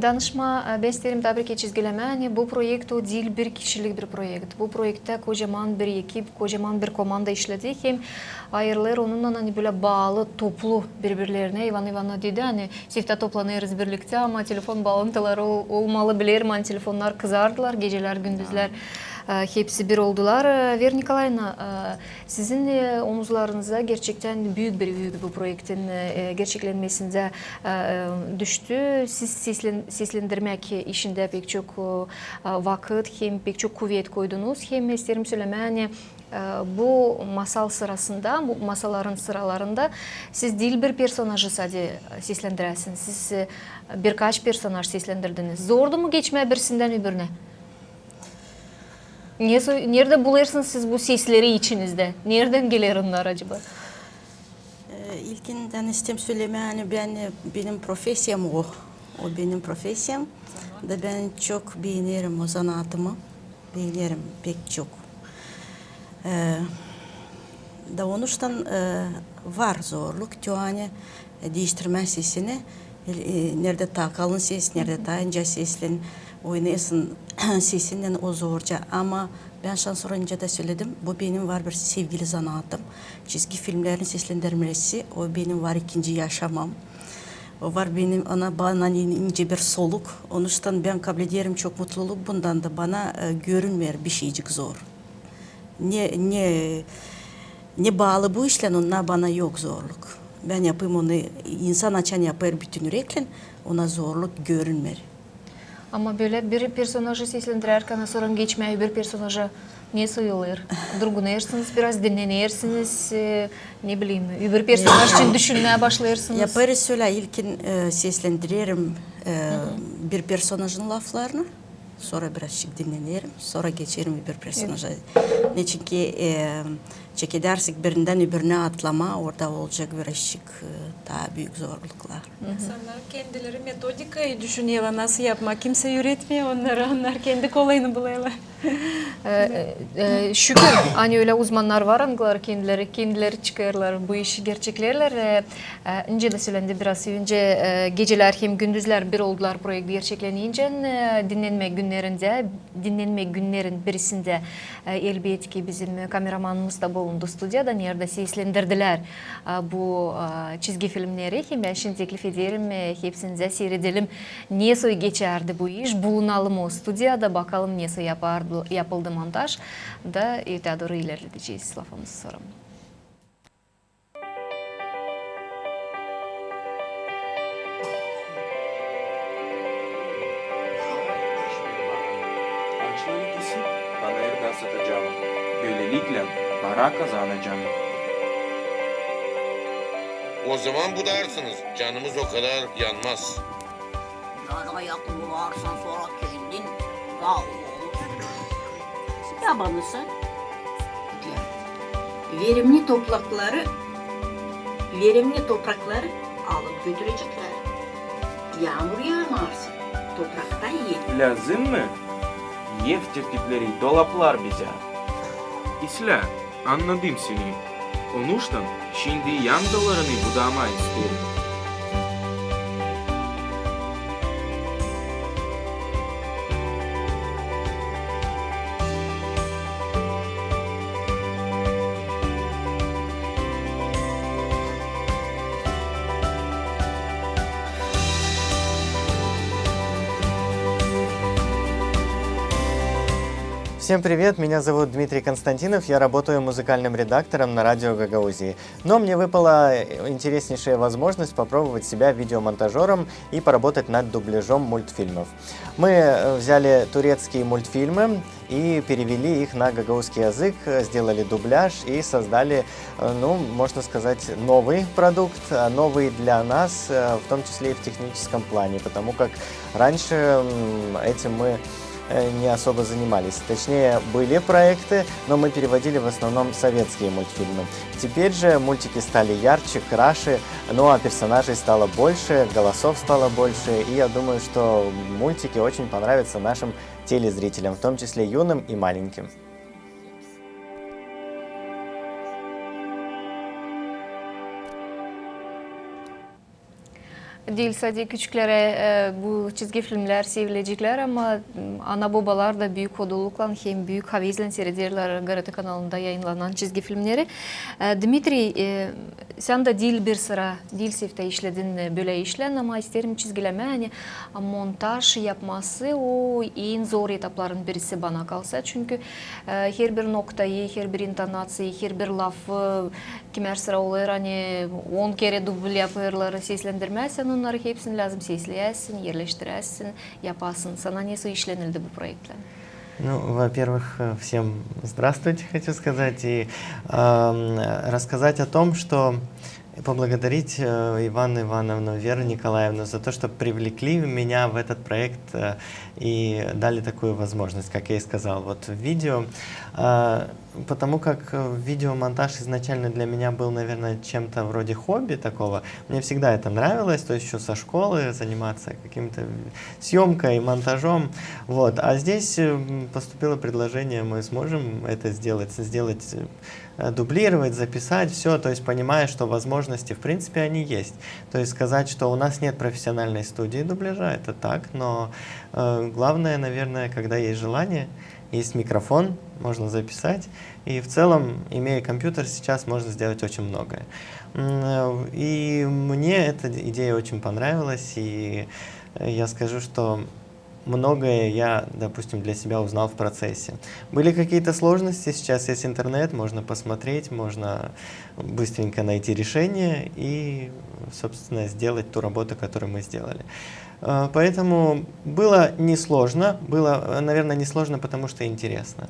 danışmaa. E, bän isteerim taa bir kerä çizgilemää, ani bu proekt o diil bir kişilik bir proekt. Bu proektä kocaman bir ekip, kocaman bir komanda işledi. Hem ayırılêr onunnan, ani bölä baalı, toplu biri-birlerinä. İvan İvanov dedi, ani seftä toplanêrız birliktä, ama telefon baalantıları ol-, olmalı, bilerim, ani telefonnar kızardılar, gecelär, gündüzlär, e, hepsi bir oldular. E, Vera Nikolaevna, e, sizin, e, omuzlarınızda gerçektän büük bir üüg bu proektin, e, gerçeklenmesindä, e, e, düştü. Siz seslen-, seslendirmäk işindä pek çok, e, vakıt hem pek çok kuvet koydunuz. Hem isteerim sölemää, ani, e, bu masal sırasında, bu masalların sıralarında siz diil bir personajı sade seslendiräsiniz. Siz, e, birkaç personaj seslendirdiniz. Zordu mu geçmää birisindän öbürünä? Nesoy, neredä bulêrsınız siz bu sesleri içinizdä? Neredän geler onnar acaba? E, ilkindän isteerim sölemää, ani bän, e, benim profesiyam o. O benim profesiyam. Da bän çok beenerim o zanaatımı. Beenerim pek çok. E, da onuştan, e, var zorluk, te ani, e, diiştirmää sesini, e, neredä taa kalın ses, neredä taa incä seslen oynêêrsın sesinnän, o zorca. Ama bän şansora öncä dä söledim, bu benim var bir sevgili zanaatım. Çizgi filmlerin seslendirmesi, o benim var ikinci yaşamam. O var benim, ona, bana in-, incä bir soluk. Onuştan bän kablederim çok mutluluk bundan da, bana, e, görünmeer bişeycik zor. Ne, ne, ne baalı bu işlän, onda bana yok zorluk. Bän yapêrım onu, insan açan yapêr bütün üreklän, ona zorluk görünmeer. Ama bölä bir personajı seslendirärkän, sora geçmää öbür personaja, nesoy olêr? Durgunêrsınız biraz, dinnenersiniz, e, ne bileyim, öbür personaj için düşünmää başlêêrsınız. Yapêrız ölä, ilkin, e, seslendirerim, e, bir personajın laflarını. Sora birazçık dinnenerim, sora geçerim öbür personaja. Neçinki, e, çekedersek birindän öbürünä atlamaa, orada olacek birazçık, e, taa büük zorluklar. İnsannar kendileri metodikayı düşünerlär, nasıl yapmaa, kimsey üüretmeer onnara, onnar kendi kolayını bulêrlar. E, e, e, şükür, ani ölä uzmannar var, angıları kendileri, kendileri çıkêrlar, bu işi gerçekleerlär. E, e, incä dä sölendi biraz öncä, e, gecelär hem gündüzlär bir oldular proekt gerçeklenincä, e, dinnenmä günnerindä, dinnenmä günnerin birisindä, e, elbetki bizim kameramanımız da bulundu studiyada, neredä seslendirdilär, e, bu, e, çizgi filmneri. Hem bän şindi teklif ederim, e, hepsinizä siiredelim, nesoy geçärdi bu iş, bulunalım o studiyada, bakalım, nesoy yapardı, yapıldı montaj, da öteyä dooru ilerledecez lafımızı sora. Açları kesip, panayır da satacam. Bölelikle para kazanacam. O zaman budarsınız, canımız o kadar yanmaz. Biraz ayaklı olarsan, sora kendin dağ olursun. Yabanısı. Verimli toprakları, verimli toprakları alıp götüreceklär. Yaamur yaamêêrsa, toprakta yel. Lääzım mı? Ev tertipleri, dolaplar bizä. İslää, annadım seni. Onuştan şindi yan daalarını budamaa isteerim. Всем привет, меня зовут Дмитрий Константинов, я работаю музыкальным редактором на радио Гагаузии. Но мне выпала интереснейшая возможность попробовать себя видеомонтажёром и поработать над дубляжом мультфильмов. Мы, э, взяли турецкие мультфильмы и перевели их на гагаузский язык, э, сделали дубляж и создали, э, ну, можно сказать, новый продукт, э, новый для нас, э, в том числе и в техническом плане, потому как раньше, м, этим мы, э, не особо занимались. Точнее, были проекты, но мы переводили в основном советские мультфильмы. Теперь же мультики стали ярче, краше, ну а персонажей стало больше, голосов стало больше, и я думаю, что мультики очень понравятся нашим телезрителям, в том числе юным и маленьким. Diil sade küçüklerä, e, bu çizgi filmlär sevilecek, ama, m, ana-bobalar da büük oduluklan hem büük havezlän siirederlär GRT kanalında yayınnanan çizgi filmleri. E, Dmitriy, e, sän dä diil bir sıra, diil seftää işledin, e, bölä işlän, ama isteerim çizgilemää, ani montaj yapması o en zor etapların birisi bana kalsa. Çünkü, e, herbir noktayı, herbir intonaţiyayı, herbir lafı, kimär sıra olêr, ani on kerä dubl yapêrlar, seslendirmää, sän onnarı hepsini lääzım sesleyäsin, erleştiräsin, yapasın. Sana nesoy işlenildi bu proektlän? Ну, во-первых, э, всем здравствуйте, хочу сказать, и, ам, рассказать о том, что поблагодарить, э, Иванну Ивановну, Веру Николаевну за то, что привлекли меня в этот проект, э, и дали такую возможность, как я и сказал, вот в видео. А, потому как, э, видеомонтаж изначально для меня был, наверное, чем-то вроде хобби такого. Мне всегда это нравилось, то есть ещё со школы заниматься каким-то съёмкой, монтажом. Вот. А здесь, э, м, поступило предложение, мы сможем это сделать, сделать, э, дублировать, записать, всё, то есть понимая, что возможности, в принципе, они есть. То есть сказать, что у нас нет профессиональной студии дубляжа, это так, но, э, главное, наверное, когда есть желание, есть микрофон, можно записать, и в целом, имея компьютер, сейчас можно сделать очень многое. М, э, и мне эта идея очень понравилась, и, э, я скажу, что многое я, допустим, для себя узнал в процессе. Были какие-то сложности, сейчас есть интернет, можно посмотреть, можно быстренько найти решение и, собственно, сделать ту работу, которую мы сделали. Э, поэтому было несложно, было, э, наверное, несложно, потому что интересно.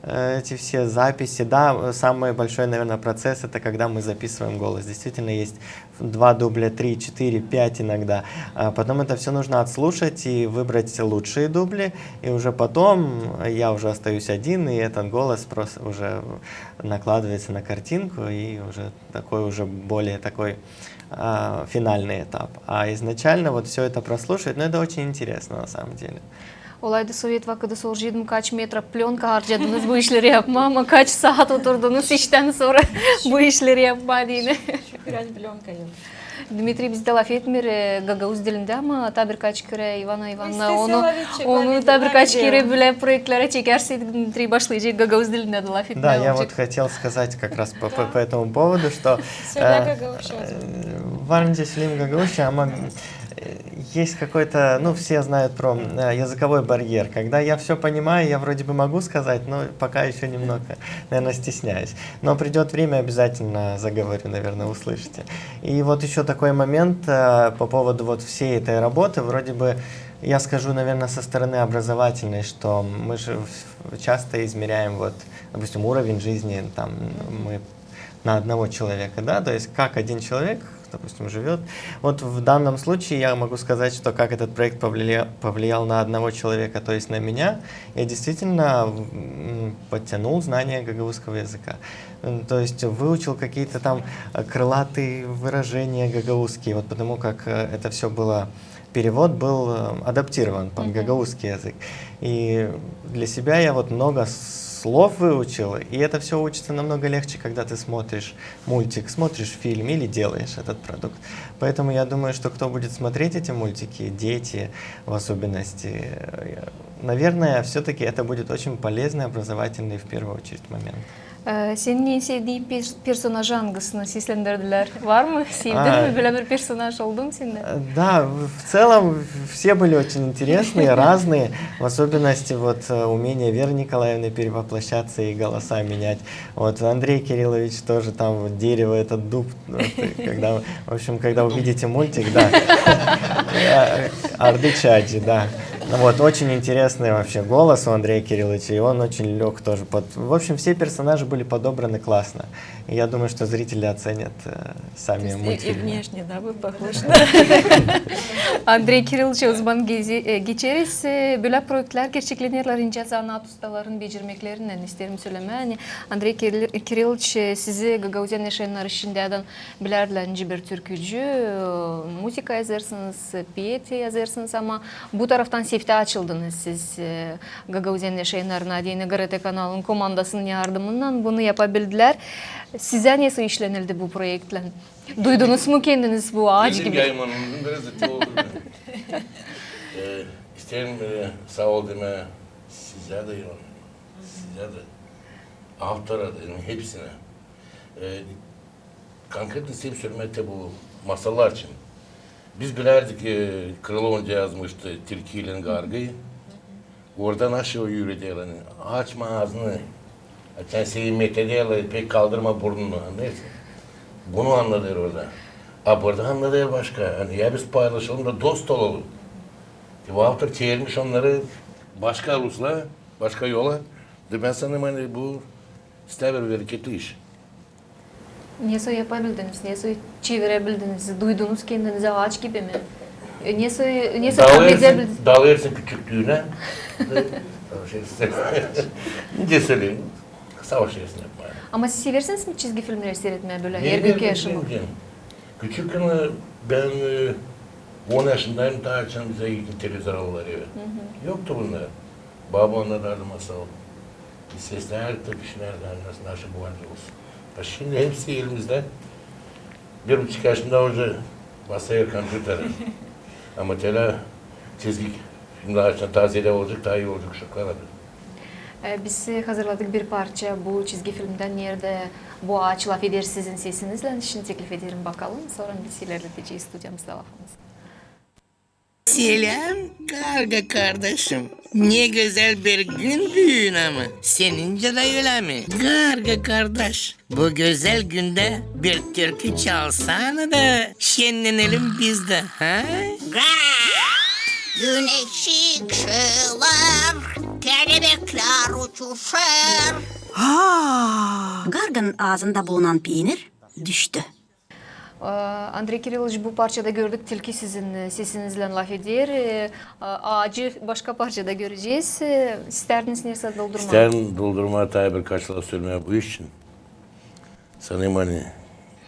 Э, эти все записи, да, э, самый большой, наверное, процесс — это когда мы записываем голос. Действительно, есть два дубля, три, четыре, пять иногда. А потом это всё нужно отслушать и выбрать лучшие дубли. И уже потом я уже остаюсь один, и этот голос просто уже накладывается на картинку, и уже такой, уже более такой, а, финальный этап. А изначально вот всё это прослушивать, ну, это очень интересно на самом деле. Olaydı, sovet vakıdı soraceydım, kaç metra plönka harcadınız bu işleri yapmaa, ama kaç saat oturdunuz iştän sora bu işleri yapmaa deyni. Şükür, ani plönka yok. Dmitriy bizdä laf etmeer, e, gagauz dilindä, ama taa birkaç kerä İvana İvanovna onu, onu taa birkaç kerä bölä proektlerä çekärseydik, Dmitriy başlayacek gagauz dilindä dä laf etmää. Да, я вот хотел сказать как раз по, по, по этому поводу, что, э, var nicä söleyim gagauzça, ama, э, есть какой-то, ну, все знают про, э, языковой барьер. Когда я всё понимаю, я вроде бы могу сказать, но пока ещё немного, наверное, стесняюсь. Но придёт время, обязательно заговорю, наверное, услышите. И вот ещё такой момент, э, по поводу вот всей этой работы. Вроде бы, я скажу, наверное, со стороны образовательной, что мы же в-, часто измеряем, вот, допустим, уровень жизни, там, мы на одного человека, да, то есть как один человек, допустим, живёт. Вот в данном случае я могу сказать, что как этот проект повлия-, повлиял на одного человека, то есть на меня, я действительно, м, подтянул знания гагаузского языка. М, то есть выучил какие-то там, э, крылатые выражения гагаузские, вот потому как, э, это всё было, перевод был, э, адаптирован под гагаузский язык. И для себя я вот много слов выучил, и это всё учится намного легче, когда ты смотришь мультик, смотришь фильм или делаешь этот продукт. Поэтому я думаю, что кто будет смотреть эти мультики, дети в особенности, э, наверное, всё-таки это будет очень полезный, образовательный в первую очередь момент. E, senin en sevdiin pers-, personajı angısını seslendirdilär? Var mı? Sevdin mi? Bölä bir personaj oldu mu sendä? Э, да, в, в целом все были очень интересные, разные. В особенности вот, э, умение Веры Николаевны перевоплощаться и голоса менять. Вот Андрей Кириллович тоже там вот дерево, этот дуб, вот, и когда, в общем, когда увидите мультик, да. Э, Арdıç Ağacı, да. Ну вот, очень интересный вообще голос у Андрея Кирилловича, и он очень лёг тоже под-, в общем, все персонажи были подобраны классно. И я думаю, что зрители оценят, э, сами мультфильмы. То есть и, и внешне, да, вы похожи. Andrey Kirilloviç, o zaman gezi-, e, geçeriz. E, bölä proektlär gerçeklenerlär incä zanaat ustaların becermeklerinnän, isteerim sölemää. Ani Andrey Kiril-, Kirilloviç, e, sizi Gagauziyada yaşayannarın içindä bilärlär nicä bir türkücü, e, muzıka yazêrsınız, peet yazêrsınız, ama bu taraftan Seftä açıldınız siz, e, gagauziyanın yaşayannarına deyni GRT kanalın komandasının yardımınnan bunu yapabildilär. Sizä nesoy işlenildi bu proektlän? Duydunuz mu kendiniz bu aaç gibi? Benim yaymanımın biraz da oldu. E, isteerim, e, saa ol demää sizä dä, sizä dä, avtora da, hepsinä. E, Konkretno isteerim sölemää te bu masallar için. Biz bilärdik, e, Krılov yazmıştı Tilki ile Gargayı. Orada nasıl üüreder, ani açma aazını, sän seni methederlär, pek kaldırma burnunu, annêêrsın. Bunu annadêr orada. A burada annadêr başka, ani ya biz paylaşalım da dost olalım. E, bu avtor çevirmiş onnarı başka rusla, başka yola. Da bän sanêrım, ani bu islää bir bereketli iş. Nesoy yapabildiniz, nesoy çevirebildiniz, duydunuz kendinizi aaç gibi mi? E, nesoy, nesoy tahmin edebildiniz? Dalêêrsın küçüklüünä. Savaşêrsın. Nicä söleyim, savaşêrsın yapmaa. Ama siz seversiniz mi çizgi filmneri siiretmää bölä hergünkü yaşamda? Küçükkän bän, e, on yaşındaydım, taa açan bizä ilkin televizor aldılar evä. Yoktu bunnar. Baba annadardı masal. Biz seslärdik da düşünärdik, ani nasıl, nasıl bu halde olsun. A şindi hepsi elimizdä. Bir buçuk yaşında уже basêr kompyuterä. Ama telä çizgi filmnär açan taa zeedä olacek, taa ii olacek uşaklara da. E, biz, e, hazırladık bir parça bu çizgi filmdän, neredä bu aaç lafeder sizin sesinizlän. Şindi teklif ederim bakalım, sora biz ilerledecez studiyamızda lafımızı. Seläm, Garga kardaşım. Ne gözäl bir gün büün ama. Senincä dä ölä mi? Garga kardaş, bu gözäl gündä bir türkü çalsana da şennenelim biz dä, ha? Ga! Güneş çıkışêr, kelebeklär uçuşêr. Ha! Garganın aazında bulunan piinir düştü. Andrey Kirilloviç, bu parçada gördük, tilki sizin, e, sesinizlän lafeder. E, a, aacı başka parçada görecez. E, istärdiniz nersä doldurmaa? İstäerim doldurmaa, taa birkaç laf sölemää bu iş için. Sanêrım, ani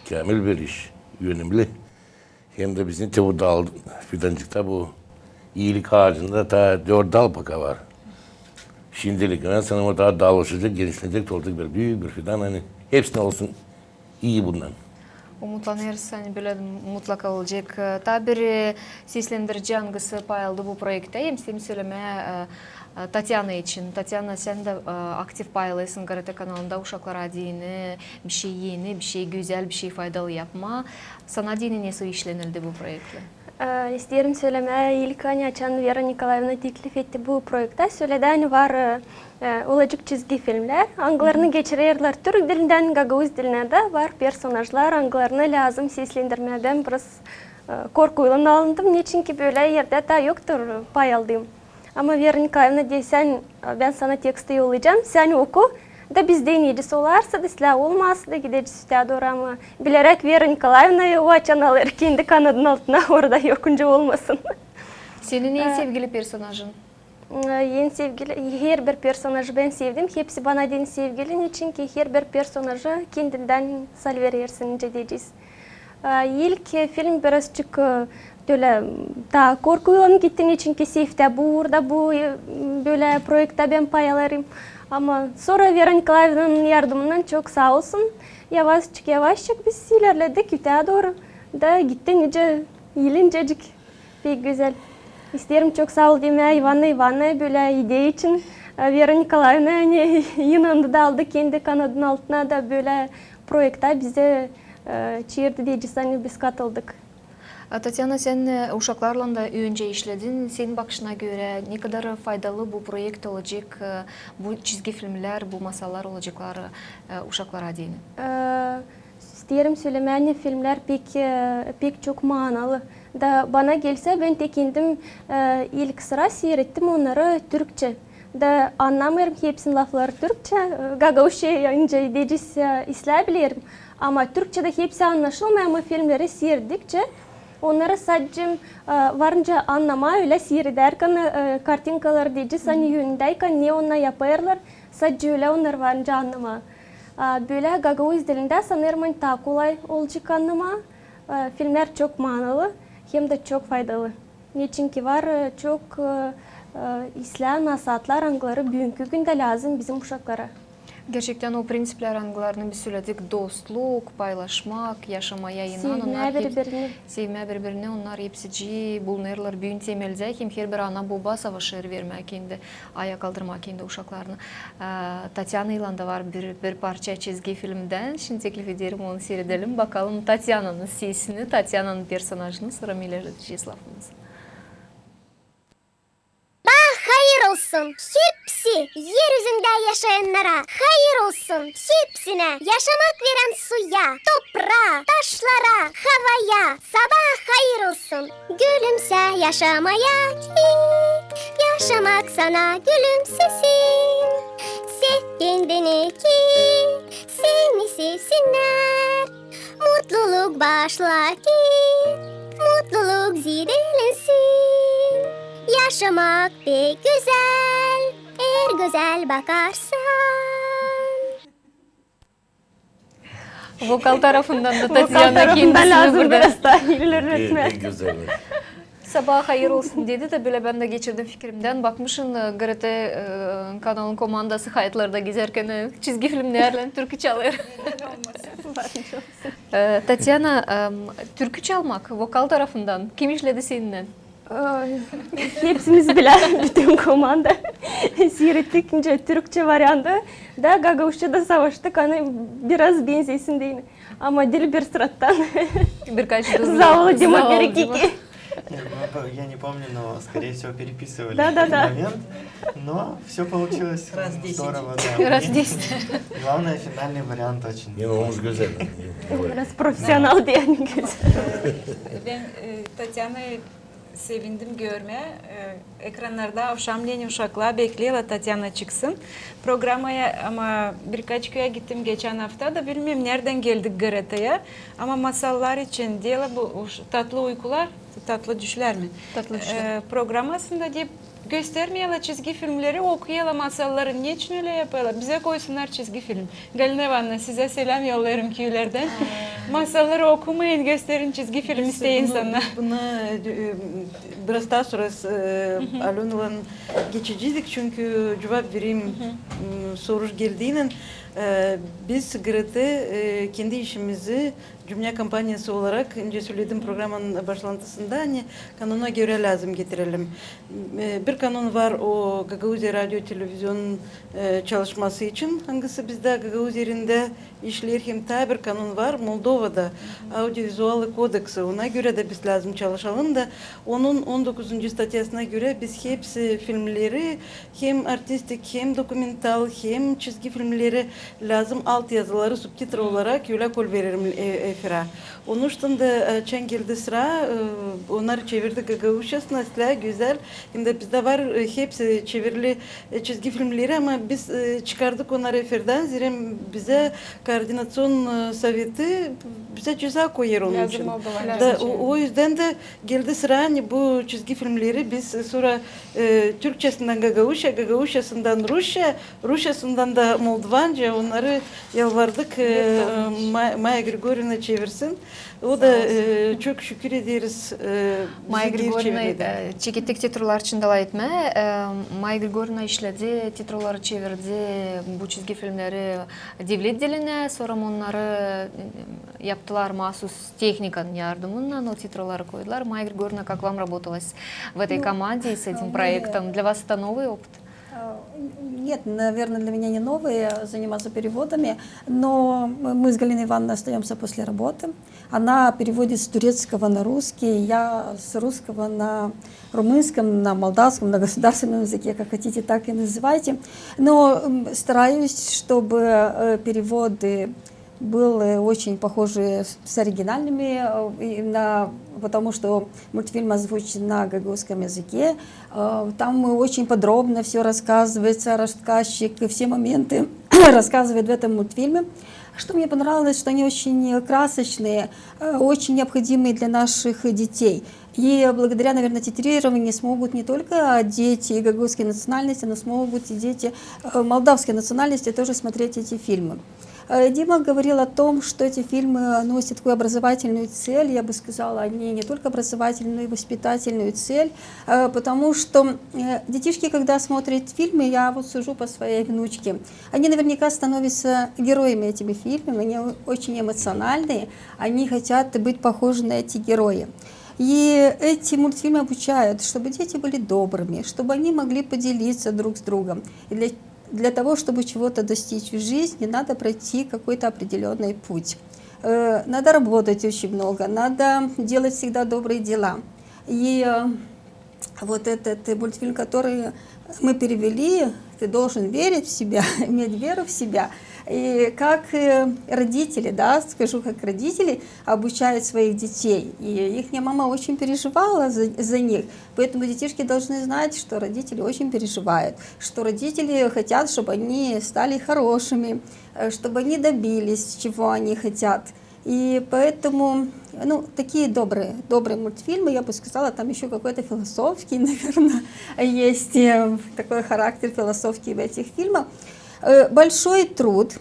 käämil bir iş, önemli. Hem dä bizim te bu dal, fidancıkta bu iilik aacında taa dört dal poka var. Şindilik, bän sanêrım, o taa dalışacek, genişlenecek, olacek bir büük bir fidan, ani hepsinä olsun ii bundan. Umutlanêrız, ani bölä mutlaka olacek. E, taa bir, e, seslendirici, angısı payaldı bu proektä, hem isteerim sölemää, e, e, Tatyana için. Tatyana, sän dä, e, aktiv payalêrsın GRT kanalında uşaklara deyni bişey eni, bişey gözäl, bişey faydalı yapmaa. Sana deyni nesoy işlenildi bu proektlän? E, isteerim sölemää, ilk ani açan Vera Nikolaevna teklif etti bu proektä, söledi, ani var, e, e, olacek çizgi filmnär, angılarını geçirerlär türk dilindän gagauz dilinä dä, var personajlar, angılarını lääzım seslendirmää. Bän biraz, e, korkuylan alındım, neçinki bölä erdä taa yoktur payaldığım. Ama Vera Nikolaevna deer, sän, e, bän sana teksti yollayacam, sän oku, da bizdä nicä olarsa da, islää olmasa da, gidecez üstää dooru, ama bileräk Vera Nikolaevna o açan alêr kendi kanadının altına, orada yokuncä olmasın. Senin en sevgili personajın? E, en sevgili, herbir personajı bän sevdim. Hepsi bana deyni sevgili, neçinki herbir personajı kendindän salverersin, nicä deyecez. E, ilk, e, film birazçık, e, bölä taa korkuylan gitti, neçinki seftä bu, orada bu, e, bölä proektä bän payalêêrım. Ama sora Vera Nikolaevnanın yardımınnan, çok saa olsun, yavaşçık-yavaşçık biz ilerledik üstää dooru. Da gitti nicä ilincecik. Pek gözäl. İsteerim çok saa ol demää İvana İvannaevä bölä ideya için. E, Vera Nikolaevna, ani inandı da aldı kendi kanadının altına da bölä proektä bizi, e, çeerdi deyecez, ani biz katıldık. A, Tatyana, sän, e, uşaklarlan da öncä işledin. Senin bakışına görä, ne kadar faydalı bu proekt olacek, e, bu çizgi filmlär, bu masallar olaceklar, e, uşaklara deyni? E, İsteerim sölemää, ani filmlär pek, e, pek çok maanalı. Da bana gelsä, bän te kendim, e, ilk sıra siirettim onnarı türkçä. Da annamêêrım hepsinin lafları türkçä, e, gagauzça, nicä deyecez, e, islää bilerim. Ama türkçä dä hepsi annaşılmêêr, ama filmleri siiredäkçä, onnarı sadecä, e, varınca annamaa, ölä siiredärkän, e, kartinkaları deyecez, ani önündäykän, ne onnar yapêrlar, sadecä ölä onnarı varınca annamaa. A, bölä gagauz dilindä sanêrım, ani taa kolay olacek annamaa. A, filmlär çok maanalı, hem dä çok faydalı. Neçinki var, e, çok, e, E, islää nasaatlar, angıları büünkü gündä lääzım bizim uşaklara. Gerçektän o prinţiplär, angılarını biz söledik, dostluk, paylaşmak, yaşamaya inan, onnar hep- Sevmää biri-birini, onnar hepsicii bulunêrlar büün temeldä, hem herbir ana-boba savaşêr vermää kendi, ayaa kaldırmaa kendi uşaklarını. E, Tatyana Yılanda var bir, bir parça çizgi filmdän. Şindi teklif ederim onu siiredelim. Bakalım Tatyananın sesini, Tatyananın personajını, sora ilerledecez lafımızı. Sabaa hayır olsun hepsi er üzündä yaşayannara, hayır olsun hepsinä, yaşamak verän suya, topraa, taşlara, havaya. Sabaa hayır olsun. Gülümsä, yaşamaya git, yaşamak sana gülümsesin. Sev kendini ki seni sevsinnär. Mutluluk başla ki mutluluk zidelensin. Yaşamak pek gözäl, eer gözäl bakarsan. Vokal tarafından da Tatyana kendisini burada biraz taa ilerletmää. Pek gözäl. Sabaa hayır olsun dedi dä, bölä bän dä geçirdim fikirimdän. Bakmışın, e, GRT, e, kanalın komandası hayatlarda gezärkän, e, çizgi filmlärlän türkü çalêr. E, Tatyana, em, türkü çalmak vokal tarafından kim işledi seninnän? E, hepsimiz bilä, bütün komanda siirettik nicä türkçä variantı. Da gagauzça da savaştık, ani biraz benzesin deyni. Ama diil bir sıradan. Birkaç da zavallı Dima Perikiki. Я не помню, но, скорее всего, переписывали этот момент. Но всё получилось здорово, да. Раз десять. Главное, финальный вариант очень. Не, ну он же gözäl. Biraz profesional deyni gözäl. Bän, e, Tatyanayı sevindim görmää. E, ekrannarda avşamneyin uşaklar bekleerlär, Tatyana çıksın programaya, ama birkaç küüyä gittim geçän afta da, bilmeerim neredän geldik GRT-ya, ama masallar için deyni bu uş-, Tatlı uykular, Tatlı düşlär mi? Tatlı düşlär. E, programasında deyni göstermeerlär çizgi filmleri, okuyêrlar masalları. Neçin ölä yapêrlar? Bizä koysunnar çizgi film. Galina İvanovna, sizä seläm yollêêrım küülerdän. Masalları okumayın, gösterin çizgi film, isteyin sana. Buna, e, biraz taa sora, e, Alönaylan geçeceydik, çünkü cuvap vereyim, m, soruş geldiynän, e, biz GRT, e, kendi işimizi cümlä kompaniyası olarak, nicä söledim programanın başlantısında, ani kanona görä lääzım getirelim. E, bir kanon var, o Gagauziya radio televizionun, e, çalışması için, angısı bizdä Gagauz Erindä işleer, hem taa bir kanon var Moldovada, audiovizualnıy kodeksi. Ona görä dä biz lääzım çalışalım da, onun on dokuzuncu statyasına görä biz hepsi filmleri, hem artistik, hem dokumental, hem çizgi filmleri lääzım alt yazıları, subtitr olarak ölä kolverelim, e, efirä. Onuştan da, e, açan geldi sıra, e, onnarı çevirdik gagauzçasına, islää, gözäl. Hem dä bizdä var, e, hepsi çevirili, e, çizgi filmleri, ama biz, e, çıkardık onnarı efirdän, zerä bizä koordinaţion, e, soveti bizä ceza koyêr onun için. Da o, o üzdän dä geldi sıra, ani bu çizgi filmleri biz, e, sora, e, türkçäsindän gagauzça, gagauzçasından rusça, rusçasından da moldovanca onnarı yalvardık, e, Ma-, Maya Grigorivna çevirsin. O da, e, çok şükür ederiz, e, Maya Grigorivna, e, çekettik titrolar için da lafetmää. E, Maya Grigorivna işledi, titroları çevirdi, bu çizgi filmleri devlet dilinä, sora onnarı, e, yaptılar maasuz tehnikanın yardımınnan, o titroları koydular. Maya Grigorivna, как вам работалось в этой команде с этим проектом? Для вас это новый опыт? Э, нет, наверное, для меня не новое заниматься переводами, но мы с Галиной Ивановной остаёмся после работы. Она переводит с турецкого на русский, я с русского на румынском, на молдавском, на государственном языке, как хотите, так и называйте. Но, м, стараюсь, чтобы, э, переводы были очень похожи с, с оригинальными, э, и на, потому что мультфильм озвучен на гагузском языке. Э, там очень подробно всё рассказывается, рассказчик, и все моменты рассказывает в этом мультфильме. Что мне понравилось, что они очень красочные, э, очень необходимые для наших детей. И благодаря, наверное, титрированию смогут не только дети гагузской национальности, но смогут и дети, э, молдавской национальности тоже смотреть эти фильмы. Э, Дима говорил о том, что эти фильмы носят такую образовательную цель. Я бы сказала, они не только образовательную, но и воспитательную цель, э, потому что э, детишки, когда смотрят фильмы, я вот сужу по своей внучке, они наверняка становятся героями этими фильмами, они о- очень эмоциональные, они хотят быть похожи на эти герои. И эти мультфильмы обучают, чтобы дети были добрыми, чтобы они могли поделиться друг с другом. И для, для того, чтобы чего-то достичь в жизни, надо пройти какой-то определенный путь. Э, Надо работать очень много, надо делать всегда добрые дела. И э, вот этот э, мультфильм, который мы перевели, ты должен верить в себя, иметь веру в себя. И как э, родители, да, скажу, как родители обучают своих детей. И их мама очень переживала за, за них. Поэтому детишки должны знать, что родители очень переживают, что родители хотят, чтобы они стали хорошими, э, чтобы они добились, чего они хотят. И поэтому, ну, такие добрые, добрые мультфильмы, я бы сказала, там еще какой-то философский, наверное, есть э, такой характер философский в этих фильмах. Э, Большой труд,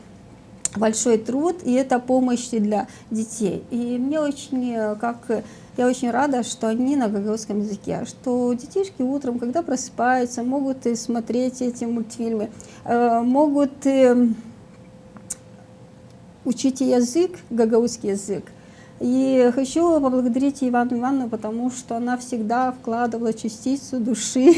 большой труд, и это помощь и для детей. И мне очень, э, как, э, я очень рада, что они на гагаузском языке, что детишки утром, когда просыпаются, могут и смотреть эти мультфильмы, э, могут и учить язык, гагаузский язык. И хочу поблагодарить Ивану Ивановну, потому что она всегда вкладывала частицу души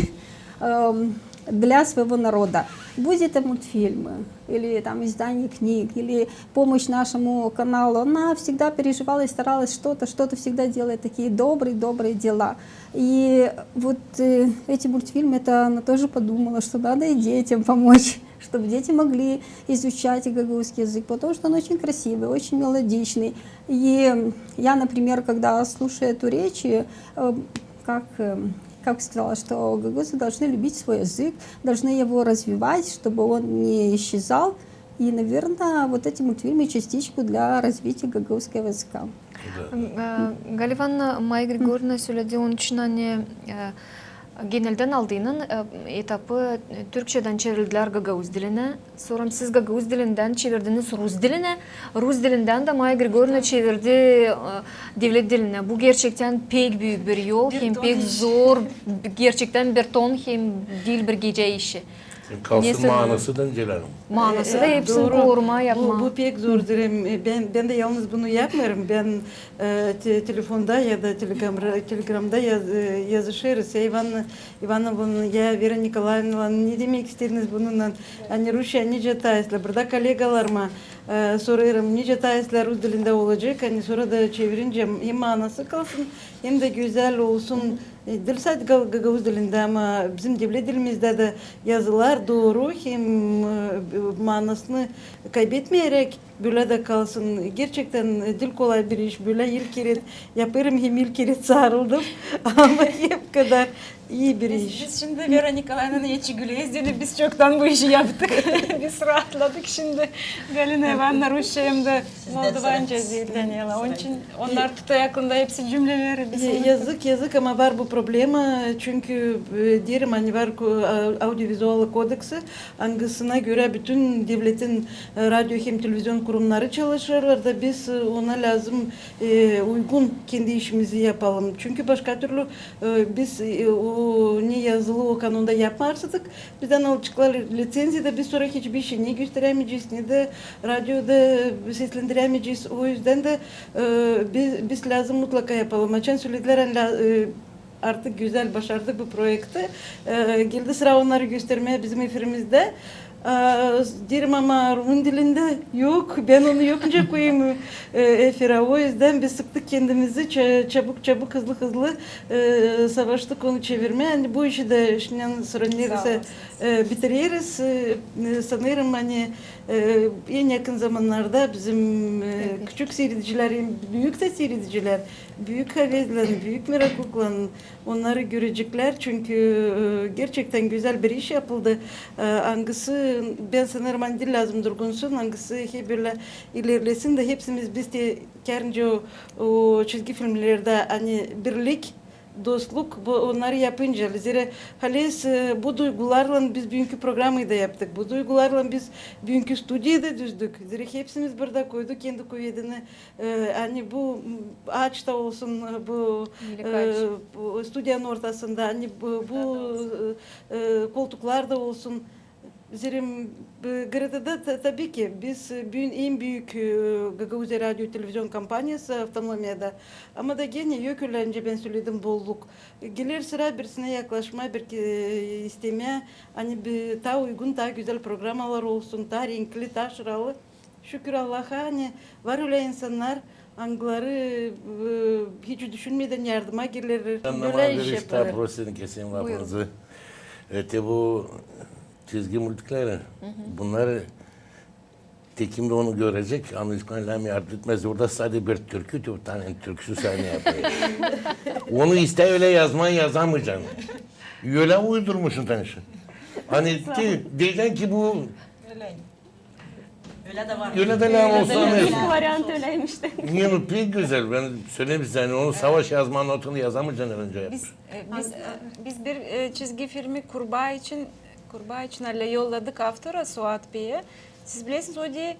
эм, для своего народа. Будь это мультфильмы, или там издание книг, или помощь нашему каналу, она всегда переживала и старалась что-то, что-то всегда делать такие добрые, добрые дела. И вот э, эти мультфильмы, это она тоже подумала, что надо и детям помочь, чтобы дети могли изучать гагаузский язык, потому что он очень красивый, очень мелодичный. И я, например, когда слушаю эту речь, э, как, э, как сказала, что гагаузы должны любить свой язык, должны его развивать, чтобы он не исчезал. И, наверное, вот эти мультфильмы частичку для развития гагаузского языка. Да. М, э, Галина Ивановна, Майя Григорьевна söledä, onun için, ani e, geneldän aldıynan e, etapı e, türkçedän çevirdilär gagauz dilinä. Sora siz gagauz dilindän çevirdiniz rus dilinä. Rus dilindän dä Майя Григорьевна çevirdi e, devlet dilinä. Bu gerçektän pek büük bir yol, hem pek zor, gerçektän bir ton, hem diil bir gecä işi. Kalsın maanası da, Celal Hanım. Maanası da hepsini korumaa, yapmaa. Bu pek zor, zerä bän, bän dä yalnız bunu yapmêêrım. Bän e, te, telefonda ya da telegramda yaz, e, yazışêrız. Ya İvan, İvanovnanın, ya Vera Nikolaevnanın, ne demäk istediniz bununnan? Ani rusça nicä taysınız? Burada kollegalarıma e, sorêrım, nicä taysınız, rus dilindä olacek, ani sora da çevirincä hem maanası kalsın, hem dä gözäl olsun. E, diil sade ga- gagauz dilindä, ama bizim devlet dilimizdä dä yazılar dooru hem e, maanasını kaybetmeyeräk bölä dä kalsın. Gerçektän e, diil kolay bir iş, bölä ilk kerä yapêrım hem ilk kerä sarıldım. Ama hep kadar ii bir iş. Biz şindi Vera Nikolaevnanın eçi Gülez deyni, biz çoktan bu işi yaptık. Biz raatladık şindi. Galina İvanovna rusça hem dä moldovanca zeetleniyorlar. Onun için onnar tutêr aklında hepsi cümleleri. Yazık, yazık, ama var bu problema. Çünkü e, deerim, ani var ko- a- audiovizual kodeksi, angısına görä bütün devletin e, radio hem televizion kurumnarı çalışêrlar da biz e, ona lääzım e, uygun kendi işimizi yapalım. Çünkü başka türlü e, biz e, o ne yazılı o kanunda yapmêêrsak, bizdän alaceklar liţenziya da biz sora hiçbir şey ne gösterämeyecez, ne dä radioda seslendirämeyecez. O üzdän dä e, biz, biz lääzım mutlaka yapalım. Açan söledilär, ani artık gözäl başardık bu proekti. E, geldi sıra onnarı göstermää bizim efirimizdä. E, deerim, ama rumın dilindä yok. Bän onu yok nicä koyayım e, efirä. O üzdän biz sıktık kendimizi, ça- çabuk-çabuk, hızlı-hızlı e, savaştık onu çevirmää. Ani bu işi dä şindän sora neredäysä e, bitireriz. E, e, sanêrım, ani e, en yakın zamannarda bizim e, küçük siiredicilär hem büük dä siiredicilär büük havezlän, büük meraklıklan onnarı göreceklär, çünkü e, gerçektän gözäl bir iş yapıldı. E, angısı, bän sanêrım, ani diil lääzım durgunsun, angısı hep bölä ilerlesin dä hepsimiz biz dä kärınca o, o çizgi filmlerdä, ani birlik Dostluk bu, onnarı yapınca, zerä haliz, e, bu duygularlan biz büünkü programayı da yaptık. Bu duygularlan biz büünkü studiyayı da düzdük. Zerä hepsimiz burada koyduk kendi kuvedini. E, ani bu, m, aaç ta olsun, e, bu, e, bu studiyanın ortasında, ani bu, bu, e, e, koltuklar da olsun. Zerä, e, Greta da, ta-, tabii ki, biz, e, büün en büük, e, Gagauziya radio-televizion kompaniyası avtonomiyada. Ama da genä yok ölä, nicä bän söledim, bolluk. E, geler sıra birisinä yaklaşmaa, bir, e, istemää, ani bir taa uygun, taa gözäl programalar olsun, taa renkli, taa şıralı. Şükür Allaha, ani var ölä insannar, angıları, e, hiç düşünmedän yardıma gelerlär. Bölä iş yapêrlar. Prosin keseyim lafınızı. E, te bu çizgi multikleri, bunnarı te kim dä onu görecek, anlayacek, lääm yardım etmez. Orada sade bir türkü, te bir tanä türküsü sahnä yapêr. Onu istää ölä yazmaa, yazamayacan. Ölä uydurmuşsun tanışı. Ani te deyecän ki bu ölä dä lääm olsun. İlk variant öläymiş. Ne, nu, pek gözäl. Bän söleerim sizä, ani onu savaş yazmaa, notunu yazamayacan öncä yapmış. Biz, e, biz, e, biz bir, e, çizgi filmi Kurbaa için, Kurbaa için alä yolladık avtora, Suat Beyä. Siz bilersiniz, o deer,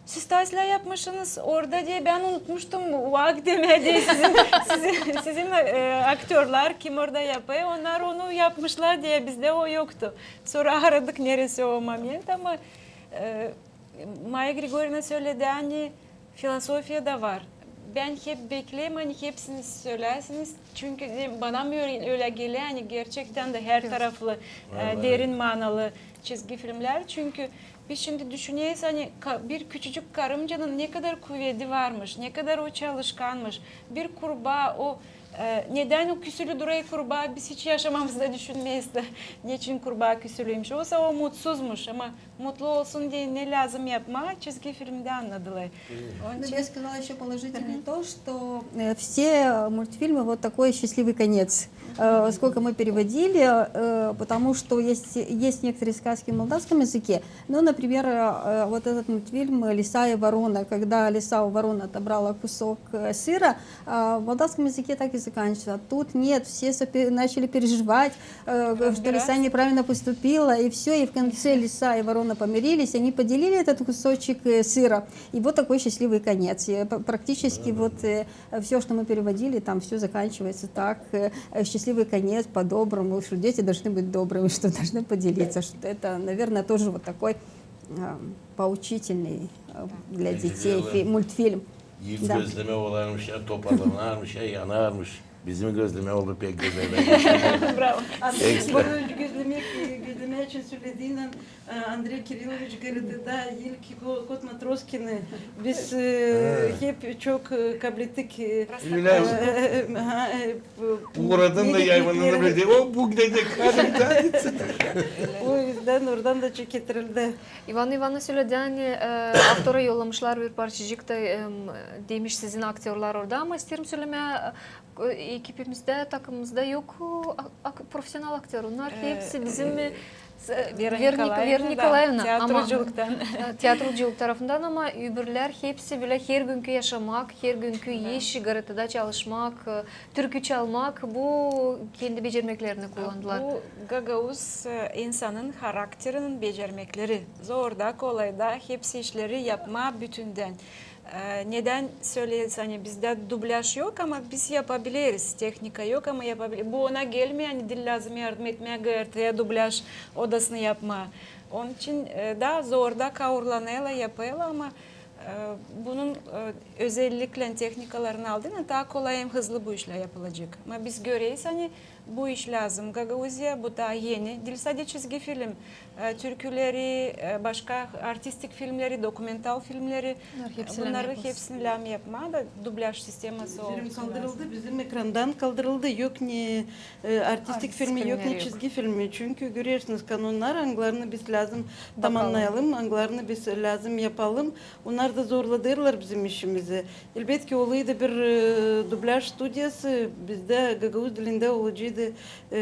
siz taa islää yapmışınız orada, deer, bän unutmuştum, vak demää, deer, sizin, sizin, sizin, e, aktörlar, kim orada yapêr, onnar onu yapmışlar, deer, bizdä o yoktu. Sora aradık, neresi o moment, ama, e, Maya Grigorivna söledi, ani filosofiya da var. Bän hep bekleerim, ani hepsini söleyäsiniz. Çünkü, e, bana mı ölä, ölä geler, ani gerçektän dä her taraflı, e, derin manalı çizgi filmlär. Çünkü biz şindi düşüneriz, ani ka-, bir küçücük karımcanın ne kadar kuvedi varmış, ne kadar o çalışkanmış. Bir kurbaa, o, e, nedän o küsülü durêr kurbaa, biz hiç yaşamamızda düşünmeeriz dä, neçin kurbaa küsülüymüş. Oysa o mutsuzmuş, ama mutlu olsun deyni lääzım yapmaa, çizgi filmdä annadılar. Ну, я сказала ещё положительный то, что, э, все мультфильмы вот такой счастливый конец. Э, сколько мы переводили, э, потому что есть, есть некоторые сказки в молдавском языке. Ну, например, э, вот этот мультфильм «Лиса и ворона», когда лиса у вороны отобрала кусок, э, сыра, а, в молдавском языке так и заканчивается. А тут нет, все сопе-, начали переживать, э, что лиса неправильно поступила, и всё, и в конце лиса и ворона помирились, они поделили этот кусочек, э, сыра. И вот такой счастливый конец. И п-, практически вот, э, всё, что мы переводили, там всё заканчивается так, э, э, счастливый конец, по-доброму, что дети должны быть добрыми, что должны поделиться, что это, наверное, тоже вот такой, э, поучительный, э, для детей фи-, мультфильм. İlk gözlemä olarmış ya, toparlanarmış ya, yanarmış. Bizim gözlemä oldu pek gözäl. Bravo. Ekstra. Öncä gözlemää, e, gözlemää için sölediynän, e, Andrey Kiriloviç Greta da ilk Ko-, Kot Matroskini. Biz, e, hep çok, e, kablettik, e, e, e, ha, e, bu, oradan da yaymanını bildi. O bu gidecek. O üzdän oradan da çok getirildi. İvan İvanov söledi, ani, e, avtora yollamışlar bir parçacık da, em, demiş, sizin aktörlar orada, ama isteerim sölemää, e, ekipimizda, takımımızda yok, e, ak-, profesional aktör. Onnar hepsi bizim, e, Vera Nikolaevna, ama, e, tiyatroculuk tarafından, ama öbürlär hepsi bölä hergünkü yaşamak, hergünkü iş, Gretada çalışmak, e, türkü çalmak, bu kendi becermeklerini kullandılar. Bu gagauz, e, insanın harakterinin becermekleri. Zor da, kolay da, hepsi işleri yapmaa bütündän. E, nedän söleeriz, ani bizdä dublaj yok, ama biz yapabileriz. Tehnika yok, ama yapabileriz. Bu ona gelmeer, ani diil lääzım yardım etmää GRT-ya dublaj odasını yapmaa. Onun için, e, da zor da kaurlanêrlar, yapêrlar, ama E, bunun, e, özelliklän tehnikaların aldıynan taa kolay hem hızlı bu işlär yapılacek. Ama biz göreriz, ani bu iş lääzım Gagauziya, bu taa eni. Diil sade çizgi film, e, türküleri, e, başka artistik filmleri, dokumental filmleri, bunnarın hepsini lääzım yapmaa da dublaj sisteması olsun. Kaldırıldı, bizim ekrandan kaldırıldı. Yok ne, e, artistik filmi, yok ne çizgi filmi. Çünkü görersiniz kanonnar, angılarını biz lääzım tamannayalım, angılarını biz lääzım yapalım. Onnar da zorladêrlar bizim işimizi. Elbetki, olaydı bir, e, dublaj studiyası, bizdä gagauz dilindä olaceydı, e,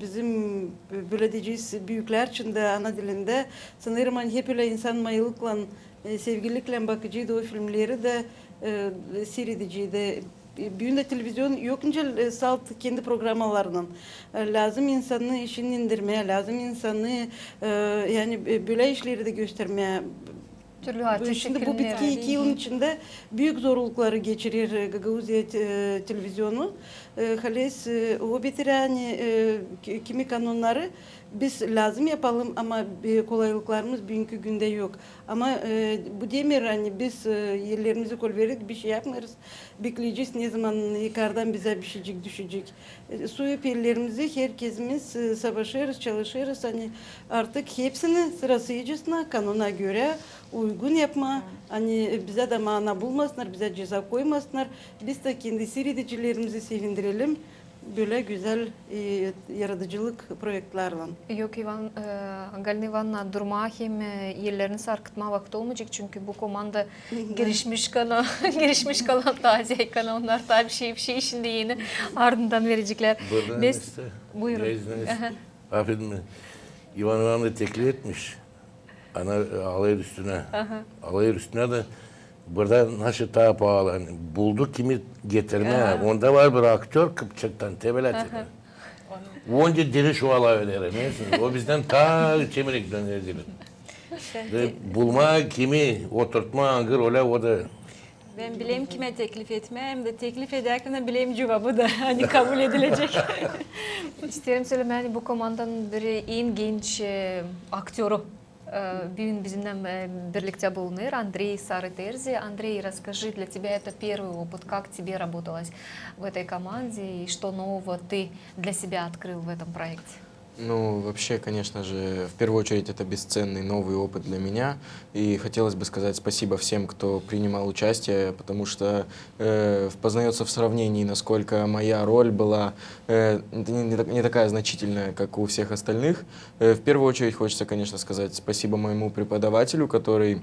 bizim, bölä deyecez, büüklär için dä ana dilindä. Sanêrım, ani hep ölä insan mayılıklan, e, sevgiliklän bakaceydı o filmleri dä, e, siiredeceydi. E, büün dä televizion yok nicä, e, salt kendi programalarınnan. E, lääzım insanı şindi indirmää, lääzım insanı, e, yani, e, bölä işleri dä göstermää. Türlü açı filmleri. Şindi bu bitki iki yılın içindä büük zorlukları geçirer, e, Gagauziya te-, e, televizionu. E, haliz, e, o bitirer, ani, e, ki-, kimi kanonnarı biz lääzım yapalım, ama, e, kolaylıklarımız büünkü gündä yok. Ama, e, bu demeer, ani biz, e, ellerimizi kolveerdik, bişey yapmêêrız. Bekleyecez, ne zaman yukardan bizä bişeycik düşecek. E, soyup ellerimizi, herkezimiz, e, savaşêrız, çalışêrız, ani artık hepsini sırasıcasına, kanona görä, uygun yapmaa, ani, e, bizä dä maana bulmasınnar, bizä ceza koymasınnar, biz dä kendi siiredicilerimizi sevindirelim bölä gözäl, e, yaradıcılık proektlerlän. Yok, İvan, e, Galina İvanovna, durmaa hem, e, ellerini sarkıtmaa vakıt olmayacek, çünkü bu komanda girişmiş kana-, girişmiş kanalda, Aziya kanalı, onnar taa bişey, bişey şindi eni ardından vereceklär. Biz, buyurun. Afedin beni. İvan İvanovna teklif etmiş. Ana, e, alêr üstünä. Alêr üstünä dä burada naşı taa paalı. Ani buldu kimi getirmää. Onda var bir aktör Kıpçaktan, Tebelä Tepe. Onca diri şuvala öder, neysä. O bizdän taa çemerik döner gibi. Ve bulmaa kimi oturtmaa angı rolä, o da. Bän bilerim kimä teklif etmää, hem dä teklif edärkän bilerim cuvabı da, ani kabul edilecek. İsteerim sölemää, ani bu komandanın biri en genç, e, aktörü, e, büün bizimnän, e, birliktä bulunêr, Andrey Sarıterzi. Андрей, расскажи, для тебя это первый опыт, как тебе работалось в этой команде и что нового ты для себя открыл в этом проекте? Ну, вообще, конечно же, в первую очередь, это бесценный новый опыт для меня. И хотелось бы сказать спасибо всем, кто принимал участие, потому что, э, познаётся в сравнении, насколько моя роль была, э, не, не так-, не такая значительная, как у всех остальных. Э, в первую очередь хочется, конечно, сказать спасибо моему преподавателю, который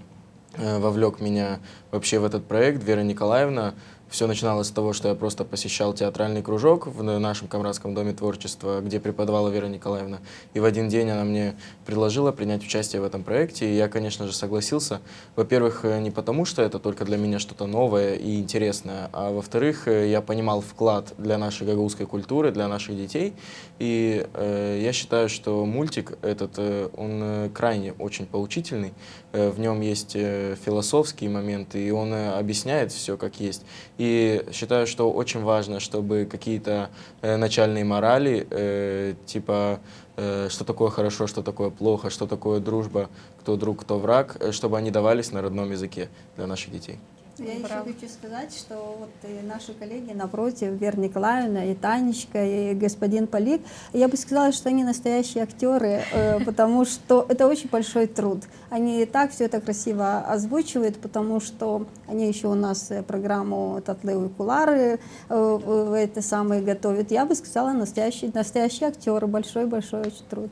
э, вовлёк меня вообще в этот проект, Вера Николаевна. Всё начиналось с того, что я просто посещал театральный кружок в н-, нашем Камрадском доме творчества, где преподавала Вера Николаевна. И в один день она мне предложила принять участие в этом проекте, и я, конечно же, согласился. Во-первых, э, не потому, что это только для меня что-то новое и интересное, а во-вторых, э, я понимал вклад для нашей гагаузской культуры, для наших детей. И, э, я считаю, что мультик этот, э, он, э, крайне очень поучительный. Э, в нём есть, э, философские моменты, и он, э, объясняет всё как есть. И считаю, что очень важно, чтобы какие-то, э, начальные морали, э, типа, э, что такое хорошо, что такое плохо, что такое дружба, кто друг, кто враг, э, чтобы они давались на родном языке для наших детей. Я ещё хочу сказать, что вот, э, наши коллеги напротив, Вера Николаевна и Танечка, и господин Полик, я бы сказала, что они настоящие актёры, э, потому что это очень большой труд. Они и так всё это красиво озвучивают, потому что они ещё у нас, э, программу «Татли уйкулары», э, в, в это самое готовят. Я бы сказала, настоящие, настоящие актёры, большой-большой очень труд.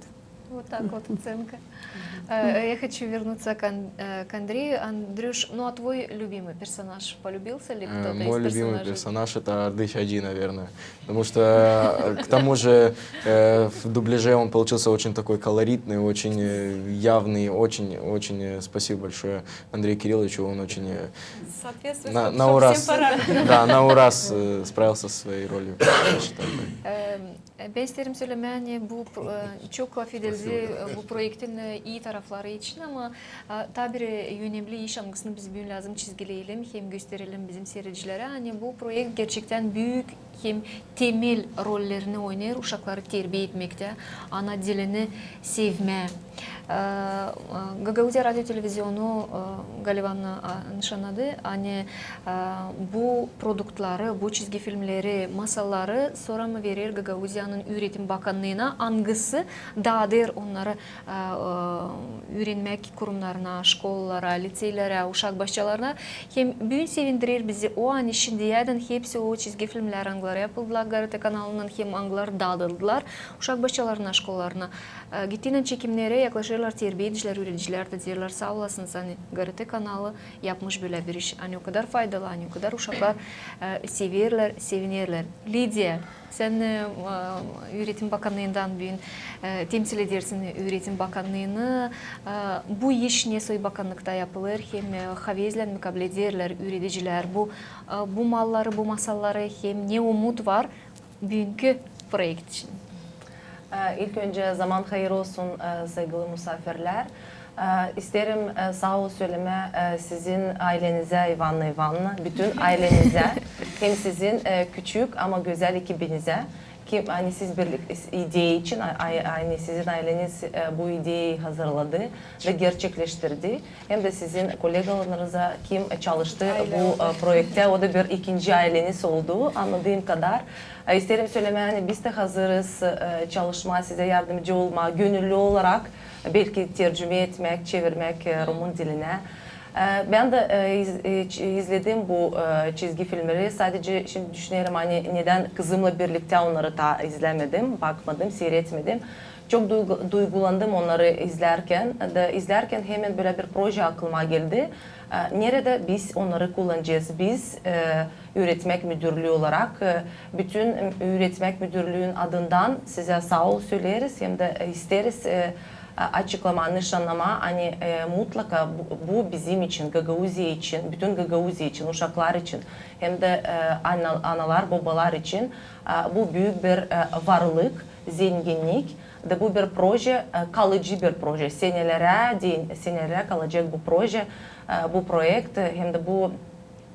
Вот так вот оценка. Э, я хочу вернуться к Ан-, э, к Андрею. Андрюш, ну а твой любимый персонаж, полюбился ли кто-то из персонажей? Э, мой любимый персонаж — это Ардыч Аджи, наверное. Потому что, э, к тому же, э, в дубляже он получился очень такой колоритный, очень, э, явный, очень, очень, э, спасибо большое Андрею Кирилловичу, он очень, э, на, на ура с-, да, на ура с-, э, справился со своей ролью, я считаю. Эм, E, bän isteerim sölemää, ani bu pro-, e, çok lafedildi, e, bu proektin, e, ii tarafları için, ama, e, taa bir, e, önemli iş, angısını biz büün lääzım çizgileyelim hem gösterelim bizim siiredicilerä. Ani bu proekt gerçektän büük hem temel rollerini oynêêr uşakları terbiya etmektä, ana dilini sevmää. E, e, Gagauziya radio televizionu, e, Galina İvanovna, e, nışannadı, ani, e, bu produktları, bu çizgi filmleri, masalları sora mı verer Gagauziyanın üüretim bakannıına, angısı daadêr onnarı, e, e, üürenmäk kurumnarına, şkolalara, liceylerä, uşak başçalarına. Hem büün sevindirer bizi o, ani şindiyädän hepsi o çizgi filmlär, angıları yapıldılar GRT kanalından, hem angıları daadıldılar uşak başçalarına, şkolalarına. E, gittiynän çekimnerä, yaklaşêrlar terbiya edicilär, üüredicilär dä deerlär: saa olasınız, ani GRT kanalı yapmış bölä bir iş. Ani o kadar faydalı, ani o kadar uşaklar, e, severlär, sevinerlär. Lidiya, sän, e, üüretim bakannıından büün, e, temsil edersin üüretim bakannıını. E, bu iş ne soy bakannıkta yapılêr, hem, e, havezlän mukaabele ederlär üüredicilär bu, e, bu malları, bu masalları, hem ne umut var büünkü proekt için? E, ilk öncä zaman hayır olsun, e, saygılı musaafirlär. E, isteerim, e, saa ol sölemää, e, sizin aylenizä, İvanna İvannovna, bütün aylenizä, hem sizin, e, küçük, ama gözäl ekibinizä, kim, ani siz birlik, ideya için, a-, a-, ani sizin ayleniz, e, bu ideyayı hazırladı da gerçekleştirdi. Hem dä sizin kollegalarınıza, kim çalıştı bu, e, proektä, o da bir ikinci ayleniz oldu, annadığım kadar. E, isteerim sölemää, ani biz dä hazırız, e, çalışmaa, sizä yardımcı olmaa, gönüllü olarak, belki tercüme etmäk, çevirmäk, e, rumın dilinä. E, bän dä, e, iz-, e, ç-, izledim bu, e, çizgi filmleri. Sadece şindi düşünerim, ani nedän kızımnan birliktä onnarı taa izlämedim, bakmadım, siiretmedim. Çok duygu-, duygulandım onnarı izlärkän. Da izlärkän hemen bölä bir proje aklıma geldi. E, neredä biz onnarı kullanacez? Biz, e, üüretmäk müdürlüü olarak, e, bütün, e, üüretmäk müdürlüün adından sizä saa ol söleeriz, hem dä, e, isteeriz, e, a-, açıklamaa, nışannamaa, ani, e, mutlaka bu, bu bizim için, Gagauziya için, bütün Gagauziya için, uşaklar için, hem dä, e, ana-, analar, bobalar için, e, bu büük bir, e, varlık, zenginnik, da bu bir proje, e, kalıcı bir proje, senelerä, senelerä kalacek bu proje, e, bu proekt, e, hem dä bu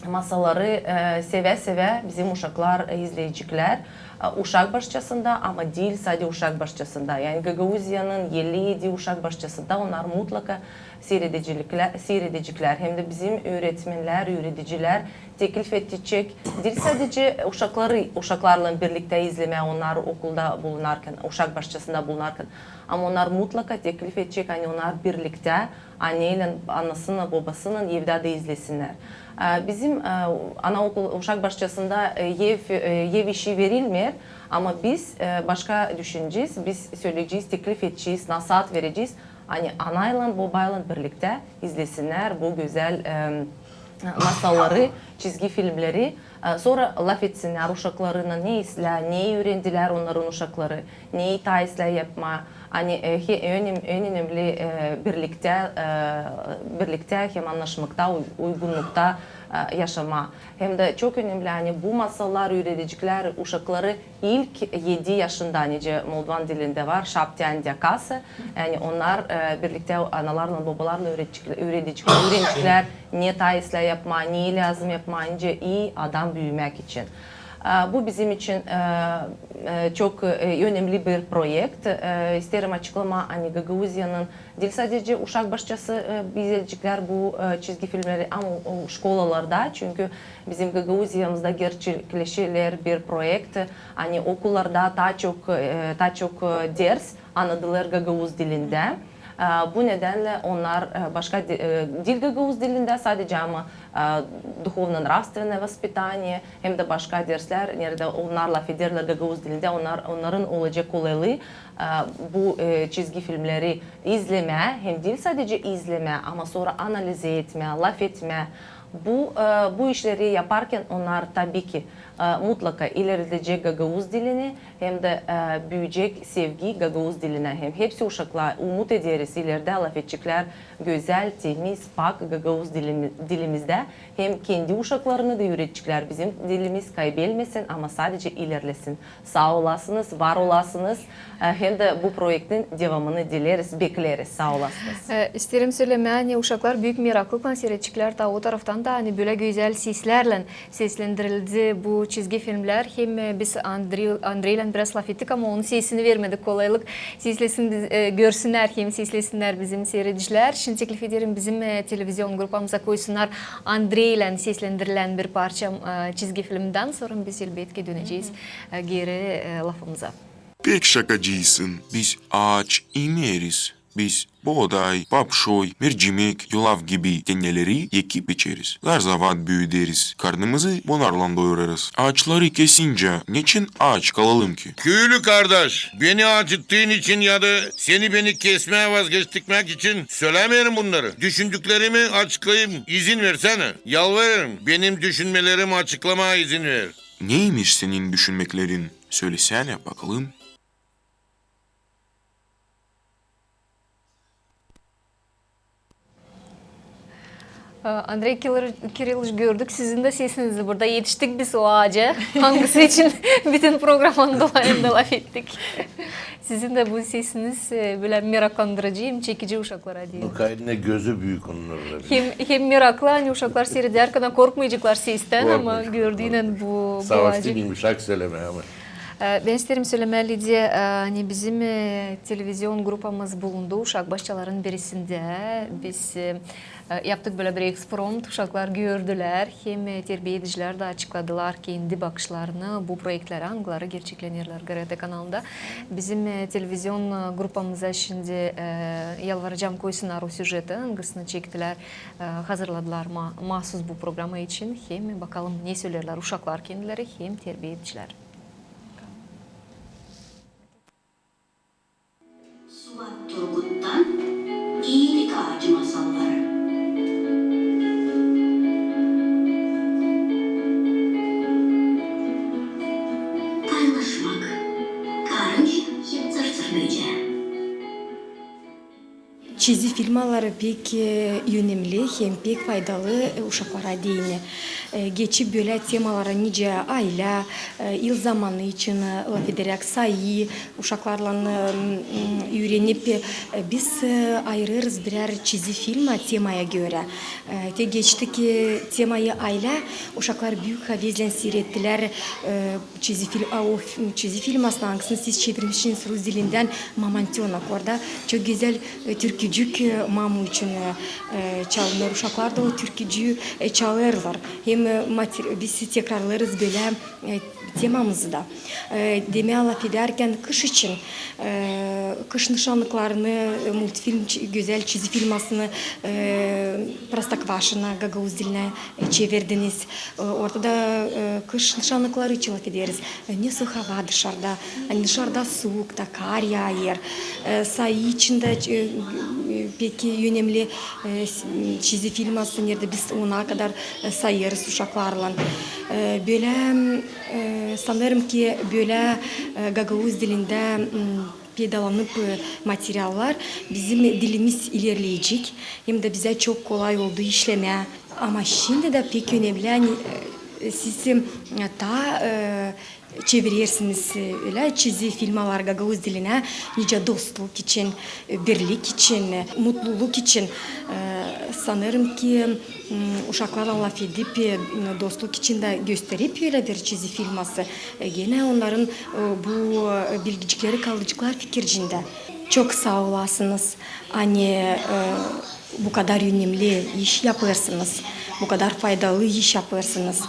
masalları, e, sevä-sevä bizim uşaklar, e, izleyeceklär, e, uşak başçasında, ama diil sade uşak başçasında. Yani Gagauziyanın elli edi uşak başçasında onnar mutlaka siiredeceliklär, siiredeceklär. Hem dä bizim üüretmenlär, üüredicilär teklif edecek diil sadece uşakları, uşaklarlan birliktä izlemää, onnar okulda bulunarkan, uşak başçasında bulunarkan, ama onnar mutlaka teklif edecek, ani onnar birliktä anneylän, anasınnan, bobasınnan evdä dä izlesinnär. E, bizim, e, anaokul, uşak başçasında, e, ev, e, ev işi verilmeer, ama biz, e, başka düşünecez, biz söleyecez, teklif edecez, nasaat verecez, ani anaylan, bobaylan birliktä izlesinnär bu gözäl, e, masalları, çizgi filmleri. E, sora lafetsinnär uşaklarına, ne islää, ne üürendilär onnarın uşakları, ne taa islää yapmaa. Ani, e, he-, en önem-, en önemli, e, birliktä, e, birliktä hem annaşmakta, uy-, uygunnukta, e, yaşamaa. Hem dä çok önemli, ani bu masallar üüredeceklär uşakları ilk edi yaşında, nicä moldovan dilindä var, šapti andi akasä. Yani onnar, e, birliktä analarlan, bobalarlan üüredecek-, üüredecek-, üüreneceklär, ne taa islää yapmaa, ne lääzım yapmaa, nicä ii adam büümäk için. E, bu bizim için, e, e, çok, e, önemli bir proekt. E, isteerim açıklamaa, ani Gagauziyanın diil sadece uşak başçası, e, izleyeceklär bu, e, çizgi filmleri, ama o, o şkolalarda, çünkü bizim Gagauziyamızda gerçekleşerlär bir proekt, ani okullarda taa çok, e, taa çok, e, ders annadılêr gagauz dilindä. E, bu nedännä onnar, e, başka di-, e, diil gagauz dilindä sadece, ama, e, духовно-нравственное воспитание, hem dä başka derslär, neredä onnar lafederlär gagauz dilindä, onnar, onnarın olacek kolaylıı, e, bu, e, çizgi filmleri izlemää, hem diil sadece izlemää, ama sora analiz etmää, lafetmää. Bu, e, bu işleri yaparkan onnar, tabii ki, e, mutlaka ilerledecek gagauz dilini, hem dä, e, büüyecek sevgi gagauz dilinä. Hem hepsi uşaklar, umut ederiz, ilerdä lafedeceklär gözäl, temiz, pak gagauz dilimi-, dilimizdä. Hem kendi uşaklarını da üüredeceklär, bizim dilimiz kaybelmesin, ama sadece ilerlesin. Saa olasınız, var olasınız. E, hem dä bu proektin devamını dileriz, bekleriz. Saa olasınız. E, isteerim sölemää, ani uşaklar büük meraklıklan siiredeceklär, taa o taraftan da, ani bölä gözäl seslärlän seslendirildi bu çizgi filmlär. Hem, e, biz Andrey, Andreylän biraz lafettik, ama onun sesini vermedik. Kolaylık seslesin, e, görsünnär hem seslesinnär bizim siiredicilär. Şindi teklif ederim bizim, e, televizion gruppamıza koysunnar Andreylän seslendirilän bir parça, e, çizgi filmdän, sora biz elbetki dönecez, e, geeri, e, lafımıza. Pek şakacıysın, biz aaç imeriz. Biz booday, papşoy, mercimek, yulaf gibi teneleri ekip biçeriz. Zarzavat büüderiz. Karnımızı bunarlan doyurêrız. Aaçları kesincä, neçin aaç kalalım ki? Küülü kardaş, beni acıttıın için ya da seni beni kesmää vazgeçtirmäk için sölämeerim bunnarı. Düşündüklerimi açıklayayım, izin versänä. Yalvarêrım, benim düşünmelerimi açıklamaa izin ver. Neymiş senin düşünmeklerin? Sölesänä bakalım. Andrey Kiril-, Kirilloviç, gördük sizin dä sesinizi. Burada etiştik biz o aaca, angısı için bütün programanın dolayında lafettik. Sizin dä bu sesiniz, e, bölä meraklandırıcı hem çekici uşaklara deyni. Kaydına gözü büük onnarın. Hem, hem meraklı, ani uşaklar siiredärkän korkmayaceklar sestän, ama gördüynän bu, bu aaca. Savaştı yumuşak sölemää ama. E, bän isteerim sölemää, Lidiya, e, ani bizim, e, televizion gruppamız bulundu uşak başçaların birisindä. Biz, e, e, yaptık bölä bir eksprompt, uşaklar gördülär, hem, e, terbiedicilär dä açıkladılar kendi bakışlarını bu proektlerä, angıları gerçeklenerlär GRT kanalında. Bizim, e, televizion, e, gruppamıza şindi, e, yalvaracam, koysunnar o sujeti, angısını çektilär, e, hazırladılar ma-, maasuz bu programa için. Hem bakalım, ne söleerlär uşaklar kendileri, hem terbiedicilär. Suat Turguttan. İilik aacı masalları. Paylaşmak. Karınca hem Tsır-tsır böceä. Çizgi filmaları pek, e, önemli hem pek faydalı, e, uşaklara deyni. E, geçip bölä temalara, nicä aylä, e, yıl zamanı için, e, lafederäk, sayı, uşaklarlan, e, m, üürenip, e, biz, e, ayırêrız birär çizgi filmä temaya görä. E, te geçtik, e, temayı aylä, uşaklar büük havezlän siirettilär, e, çizgi fil-, a, o f-, çizgi filmasını, angısını siz çevirmişsiniz rus dilindän, «Мамонтёнок». Orada çok gözäl, e, türkücük, e, mamu için, e, e, çalınêr. Uşaklar da o türkücüü, e, çalêrlar. Hem, e, mater-, biz tekrarlêêrız bölä, e, temamızı da. E, demää, lafedärkän kış için, e, kış nışannıklarını, e, multfilm, ç-, gözäl çizgi filmasını, e, «Простоквашино» gagauz dilinä, e, çevirdiniz. E, orada da, e, kış nışannıkları için lafederiz. E, ne soy hava dışarda, ani dışarda suuk da, kar yaayêr. E, sayı için dä, e, e, pek önemli, e, s-, çizgi filması, neredä biz ona kadar, e, sayêrız uşaklarlan. E, bölä, e, sanêrım ki, bölä, e, gagauz dilindä, m, peydalanıp, e, materiallar bizim dilimiz ilerleyecek, hem dä bizä çok kolay oldu işlemää. Ama şindi dä pek önemli, ani, e, siz, e, taa, e, çevirersiniz, e, ölä çizgi filmalar gagauz dilinä, nicä dostluk için, e, birlik için, e, mutluluk için. E, sanêrım ki, m, uşaklarlan lafedip, e, dostluk için dä gösterip ölä bir çizgi filması, e, genä onnarın, e, bu, e, bilgicikleri kalaceklar fikircindä. Çok saa olasınız, ani, e, bu kadar önemli iş yapêrsınız, bu kadar faydalı iş yapêrsınız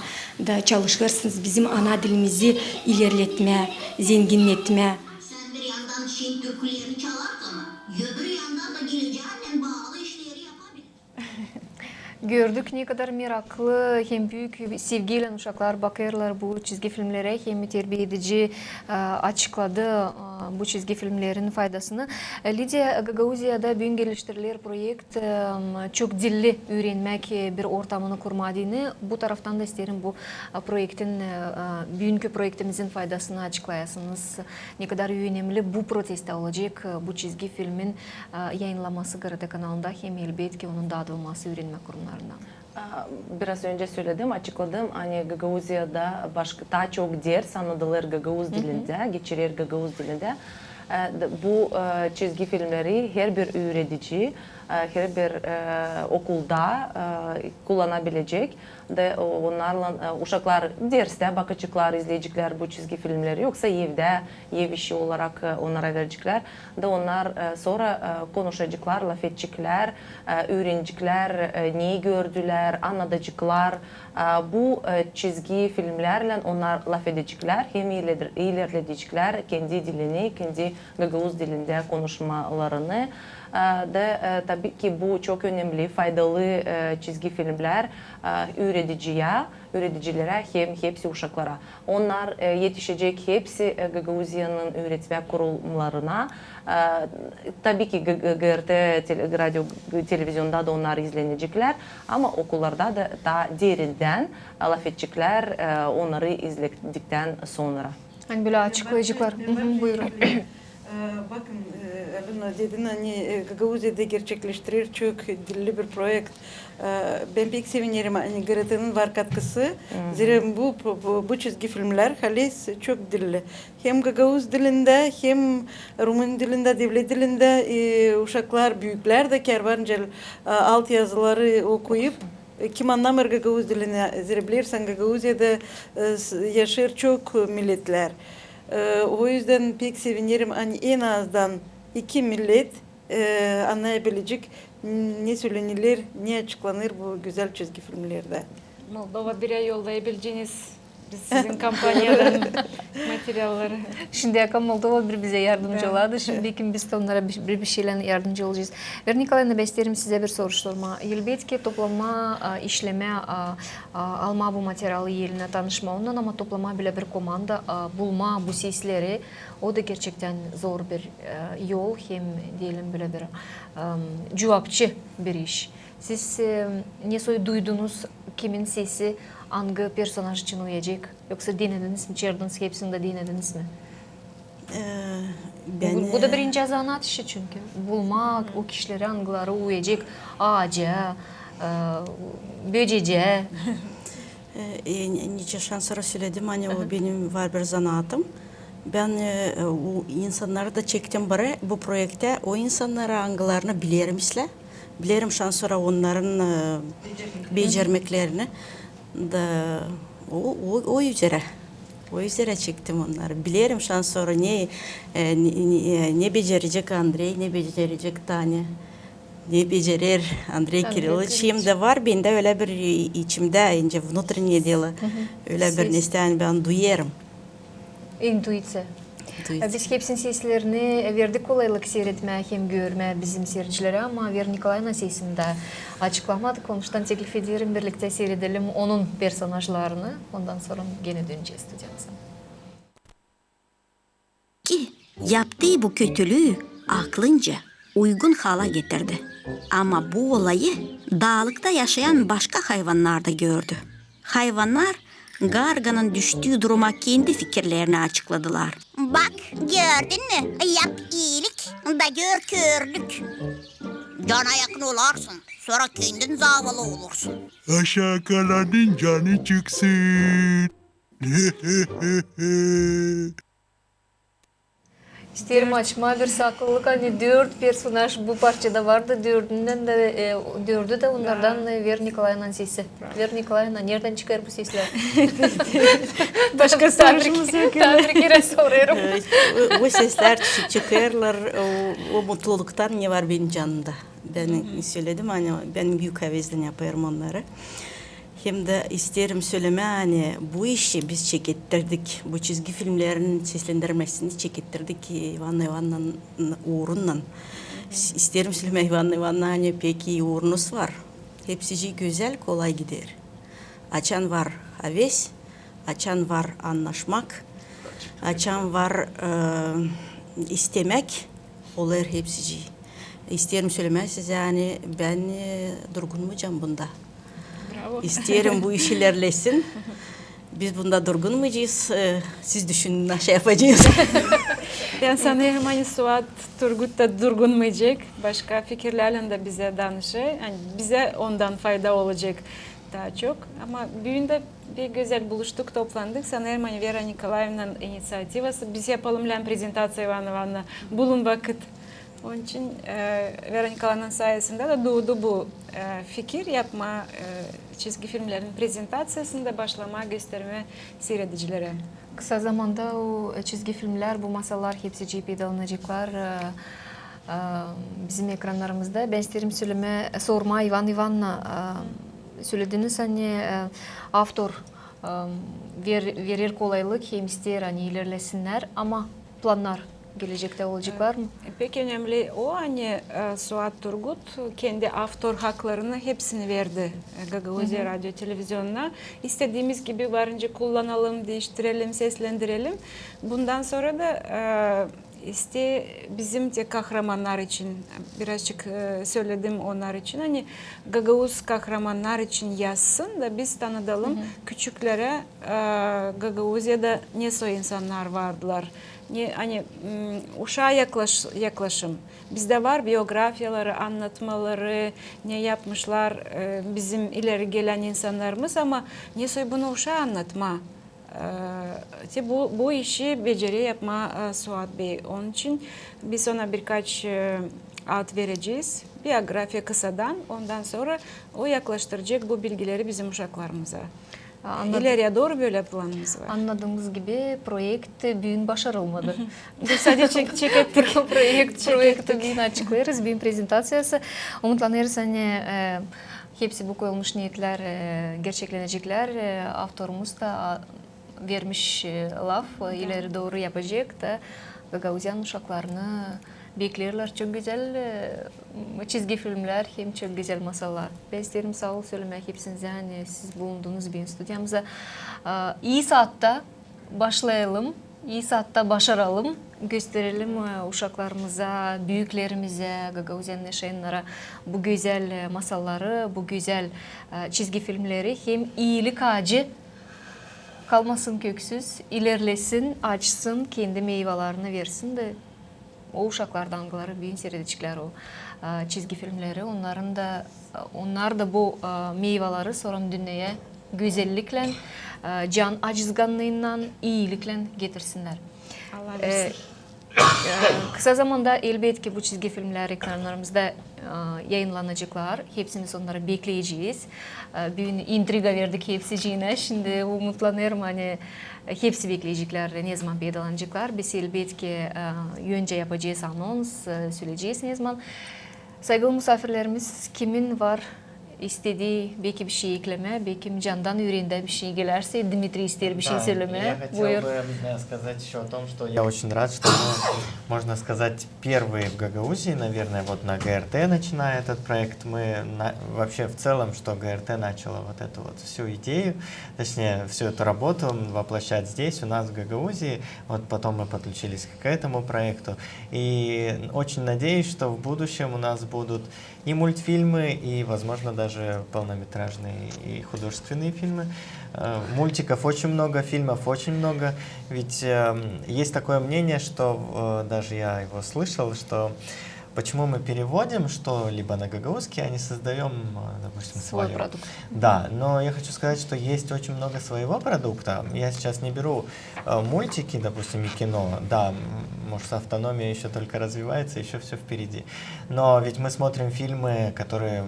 da çalışêrsınız bizim ana dilimizi ilerletmää, zenginnetmää. Sän bir yandan çin türkülerini çalarsan, öbür yandan da gelecäännän baalı işleri yapabilirsin. Gördük, ne kadar meraklı hem büük sevgiylän uşaklar bakêrlar bu çizgi filmlerä, hem terbiedici, e, açıkladı, e, bu çizgi filmlerin faydasını. E, Lidiya, Gagauziyada büün geliştiriler proekt, e, çok dilli üürenmäk, e, bir ortamını kurmaa deyni. Bu taraftan da isteerim bu, e, proektin, e, e, büünkü proektimizin faydasını açıklayasınız. Ne kadar önemli bu prosestä olacek, e, bu çizgi filmin, e, yayınlanması GRT kanalında hem, elbetki, onun daadılması üürenmä kurumnarında. A, biraz öncä söledim, açıkladım, ani Gagauziyada başka, taa çok ders annadılêr gagauz dilindä, geçirer gagauz dilindä. E, d-, bu, e, çizgi filmleri herbir üüredici, e, herbir, e, okulda, e, kullanabilecek. Da o-, onnarlan, e, uşaklar derstär bakaceklar, izleyeceklär bu çizgi filmleri, yoksa evdä, ev işi olarak, e, onnara vereceklär. Da onnar, e, sora, e, konuşaceklar, lafedeceklär, e, üüreneceklär, e, neyi gördülär, annadaceklar. E, bu, e, çizgi filmlärlän onnar lafedeceklär, hem iler-, ilerledeceklär kendi dilini, kendi gagauz dilindä konuşmalarını. E, da, e, tabii ki, bu çok önemli, faydalı, e, çizgi filmlär, e, üürediciyä, üüredicilerä hem hepsi uşaklara. Onnar, e, etişecek hepsi, e, Gagauziyanın üüretmä kurumnarına. E, tabii ki, G-, G-, GRT tele-, radio, g-, televizionda da onnar izleneceklär, ama okullarda da taa derindän, e, lafedeceklär, e, onnarı izlediktän sonnara. Ani bölä açıklayaceklar. Buyurun. E, bakın, e, Alina dedin, ani, e, Gagauziyada gerçekleştirer çok dilli bir proekt. E, bän pek sevinerim, ani GRT-nın var katkısı. Zerä bu, bu, bu çizgi filmlär halis çok dilli. Hem gagauz dilindä, hem rumın dilindä, devlet dilindä, e, uşaklar, büüklär dä kärvancel, e, altyazıları okuyıp, e, kim annamêêr gagauz dilini, zerä bilersin, Gagauziyada, e, s-, yaşêêr çok milletlär. E, o üzdän pek sevinerim, ani en azdan iki millet, e, annayabilecek, ne söleneler, ne açıklanêr bu gözäl çizgi filmlerdä. Moldova birä yollayabileceniz biz sizin kompaniyadan materialları. Şindi akan Moldova bir bizä yardımcı oladı. Şindi beki biz dä onnara bir, bir, bir şeylän yardımcı olacez. Vera Nikolayevna, bän isteerim sizä bir soruş sormaa. Elbetki, toplamaa, a, işlemää, a, a, almaa bu materialı elinä, tanışmaa ondan, ama toplamaa bölä bir komanda, a, bulmaa bu sesleri, o da gerçektän zor bir, e, yol, hem deyelim bölä bir, em, cuvapçı bir iş. Siz, e, ne soy duydunuz, kimin sesi angı personaj için uyacek? Yoksa denediniz mi, çaardınız, hepsini dä denediniz mi? E, bän, bu, bu da e, birinci zanaat işi çünkü. Bulmaa o kişileri, angıları uyacek aaca, e, böcecä. E, e, ne-, nicä şansora söledim, ani o benim var bir zanaatım. Bän, e, e, o insannarı da çektim buraya, bu proektä, o insannarı, angılarını bilerim islää. Bilerim şansora onnarın, e, becermeklerini. Da o, o, o üzerä. O üzerä çektim onnarı. Bilerim şansora ne, e, ne, ne, e, ne becerecek Andrey, ne becerecek Tanya. Ne becerer Andrey Kiriloviç. Hem dä var bendä ölä bir, e, içimdä, nicä внутреннее дело. Ölä bir nesä, ani bän duyêrım. İntuiţiya. Biz hepsinin seslerini verdik kolaylık siiretmää hem görmää bizim siiredicilerä, ama Vera Nikolayevnanın sesini dä açıklamadık. Onuştan teklif ederim, birliktä siiredelim onun personajlarını. Ondan sora genä dönecez studiyamıza. Ki yaptıı bu kötülüü aklınca uygun hala getirdi. Ama bu olayı daalıkta yaşayan başka hayvannar da gördü. Hayvannar Garganın düştüü duruma kendi fikirlerini açıkladılar. Bak, gördün mü? Yap iilik, da gör körlük. Cana yakın olarsın, sora kendin zavallı olursun. Aşaa kalanın canı çıksın. İsteerim açmaa bir saklılık, ani dört personaj bu parçada vardı, dördündän dä, e, dördü dä onnardan, e, Vera Nikolayevnanın sesi. Vera Nikolayevna, neredän çıkêr bu seslär? Başka soruşumuz yok. Taa bir kerä sorêrım. E, o, o seslär çı-, çıkêrlar o, o mutluluktan, ne var benim canımda. Bän söledim, ani bän büük haveslän yapêrım onnarı. Hem dä isteerim sölemää, ani bu işi biz çekettirdik. Bu çizgi filmlerin seslendirmesini çekettirdik İvanna İvannanın uurunnan. İsteerim sölemää, İvanna İvannanın pek ii uurunuz var. Hepsicii gözäl, kolay gider. Açan var haves, açan var annaşmak, açan var, e, istemäk, olêr hepsicii. İsteerim sölemää sizä, ani bän, e, durgunmayacam bunda. İsteerim bu iş ilerlesin. Biz bunda durgunmayacez. E, siz düşünün, naşey yapacez. Bän sanêrım, ani Suat Turgut da durgunmayacek. Başka fikirlerlän dä bizä danışêr. Ani bizä ondan fayda olacek taa çok. Ama büün dä pek gözäl buluştuk, toplandık. Sanêrım, ani Vera Nikolayevnanın iniţiativası. Biz yapalım lääm prezentaţiya, İvanna İvannana, bulun vakıt. Onun için, e, Vera Nikolayevnanın sayesindä dä duudu bu, e, fikir yapmaa, e, çizgi filmlerin prezentaţiyasını da başlamaa göstermää siiredicilerä. Kısa zamanda o, e, çizgi filmlär, bu masallar hepsicii peydalanaceklar, e, e, bizim ekrannarımızda. Bän isteerim sölemää, sormaa, İvanna İvannana, e, sölediniz, ani, e, avtor, e, ver-, verer kolaylık hem isteer, ani ilerlesinnär, ama plannar Gelecektä olaceklar mı? E, pek önemli o, ani, e, Suat Turgut kendi avtor haklarını hepsini verdi, e, Gagauziya radio televizionuna. İstediimiz gibi varınca kullanalım, diiştirelim, seslendirelim. Bundan sora da, e, iste bizim te kahramannar için, birazcık, e, söledim onnar için, ani gagauz kahramannar için yazsın da biz tanıdalım küçüklerä, e, Gagauziyada ne soy insannar vardılar. Ne, ani, m, uşaa yaklaş-, yaklaşım. Bizdä var biografiyaları, annatmaları, ne yapmışlar, e, bizim ileri gelän insannarımız, ama ne soy bunu uşaa annatmaa. E, te bu, bu işi becerer yapmaa, e, Suat bey. Onun için biz ona birkaç, e, ad verecez. Biografiya kısadan, ondan sora o yaklaştıracek bu bilgileri bizim uşaklarımıza. İleriyä dooru bölä planımız var. Annadığımız gibi, proekt büün başarılmadı. Sadä çek-, çekettik. Proekt, proekti büün açıklêêrız, büün prezentaţiyası. Umutlanêrız, ani, e, hepsi bu koyulmuş niyetlär, e, gerçekleneceklär. E, avtorumuz da, a, vermiş, e, laf, e, ileri dooru yapacek da Gagauziyanın uşaklarını bekleerlär çok gözäl, e, çizgi filmlär hem çok gözäl masallar. Bän isteerim saa ol sölemää hepsinizä, ani siz bulundunuz büün studiyamızda. A, ii saatta başlayalım, ii saatta başaralım, gösterelim, e, uşaklarımıza, büüklerimizä, Gagauziyanın yaşayannara bu gözäl, e, masalları, bu gözäl, e, çizgi filmleri hem iilik aacı kalmasın köksüz, ilerlesin, açsın, kendi meyvalarini versin da o uşaklar da, angıları büün siiredeceklär o, e, çizgi filmleri, onnarın da, e, onnar da bu, e, meyvaları sora dünneyä gözelliklän, e, can acızgannıınnan, iiliklän getirsinnär. Allah versin. E, kısa zamanda, elbetki, bu çizgi filmlär ekranlarımızda, e, yayınlanaceklar. Hepsimiz onnarı bekleyecez. E, büün intriga verdik hepsicinä. Şindi umutlanêrım, ani hepsi bekleyeceklär, nezaman peydalanaceklar. Biz, elbetki, e, öncä yapacez anons, e, söleyecez nezaman. Saygılı musaafirlerimiz, kimin var istedii beki bişey eklemää, beki candan üüreendä bişey gelärsä, Dmitriy isteer bişey sölemää. Buyur. Да, я хотел бы, э, сказать ещё о том, что я очень рад, что мы, можно сказать, первые в Гагаузии, наверное, вот на ГРТ, начиная этот проект. Мы на-, вообще в целом, что ГРТ начала вот эту вот всю идею, точнее, всю эту работу воплощать здесь, у нас в Гагаузии. Вот потом мы подключились к этому проекту. И очень надеюсь, что в будущем у нас будут и мультфильмы, и, возможно, даже полнометражные и художественные фильмы. Э, мультиков очень много, фильмов очень много. Ведь, эм, есть такое мнение, что, э, даже я его слышал, что почему мы переводим что-либо на гагаузский, а не создаём, э, допустим, своё. Свой продукт. Да, но я хочу сказать, что есть очень много своего продукта. Я сейчас не беру, э, мультики, допустим, и кино. Да, м, может, автономия ещё только развивается, ещё всё впереди. Но ведь мы смотрим фильмы, которые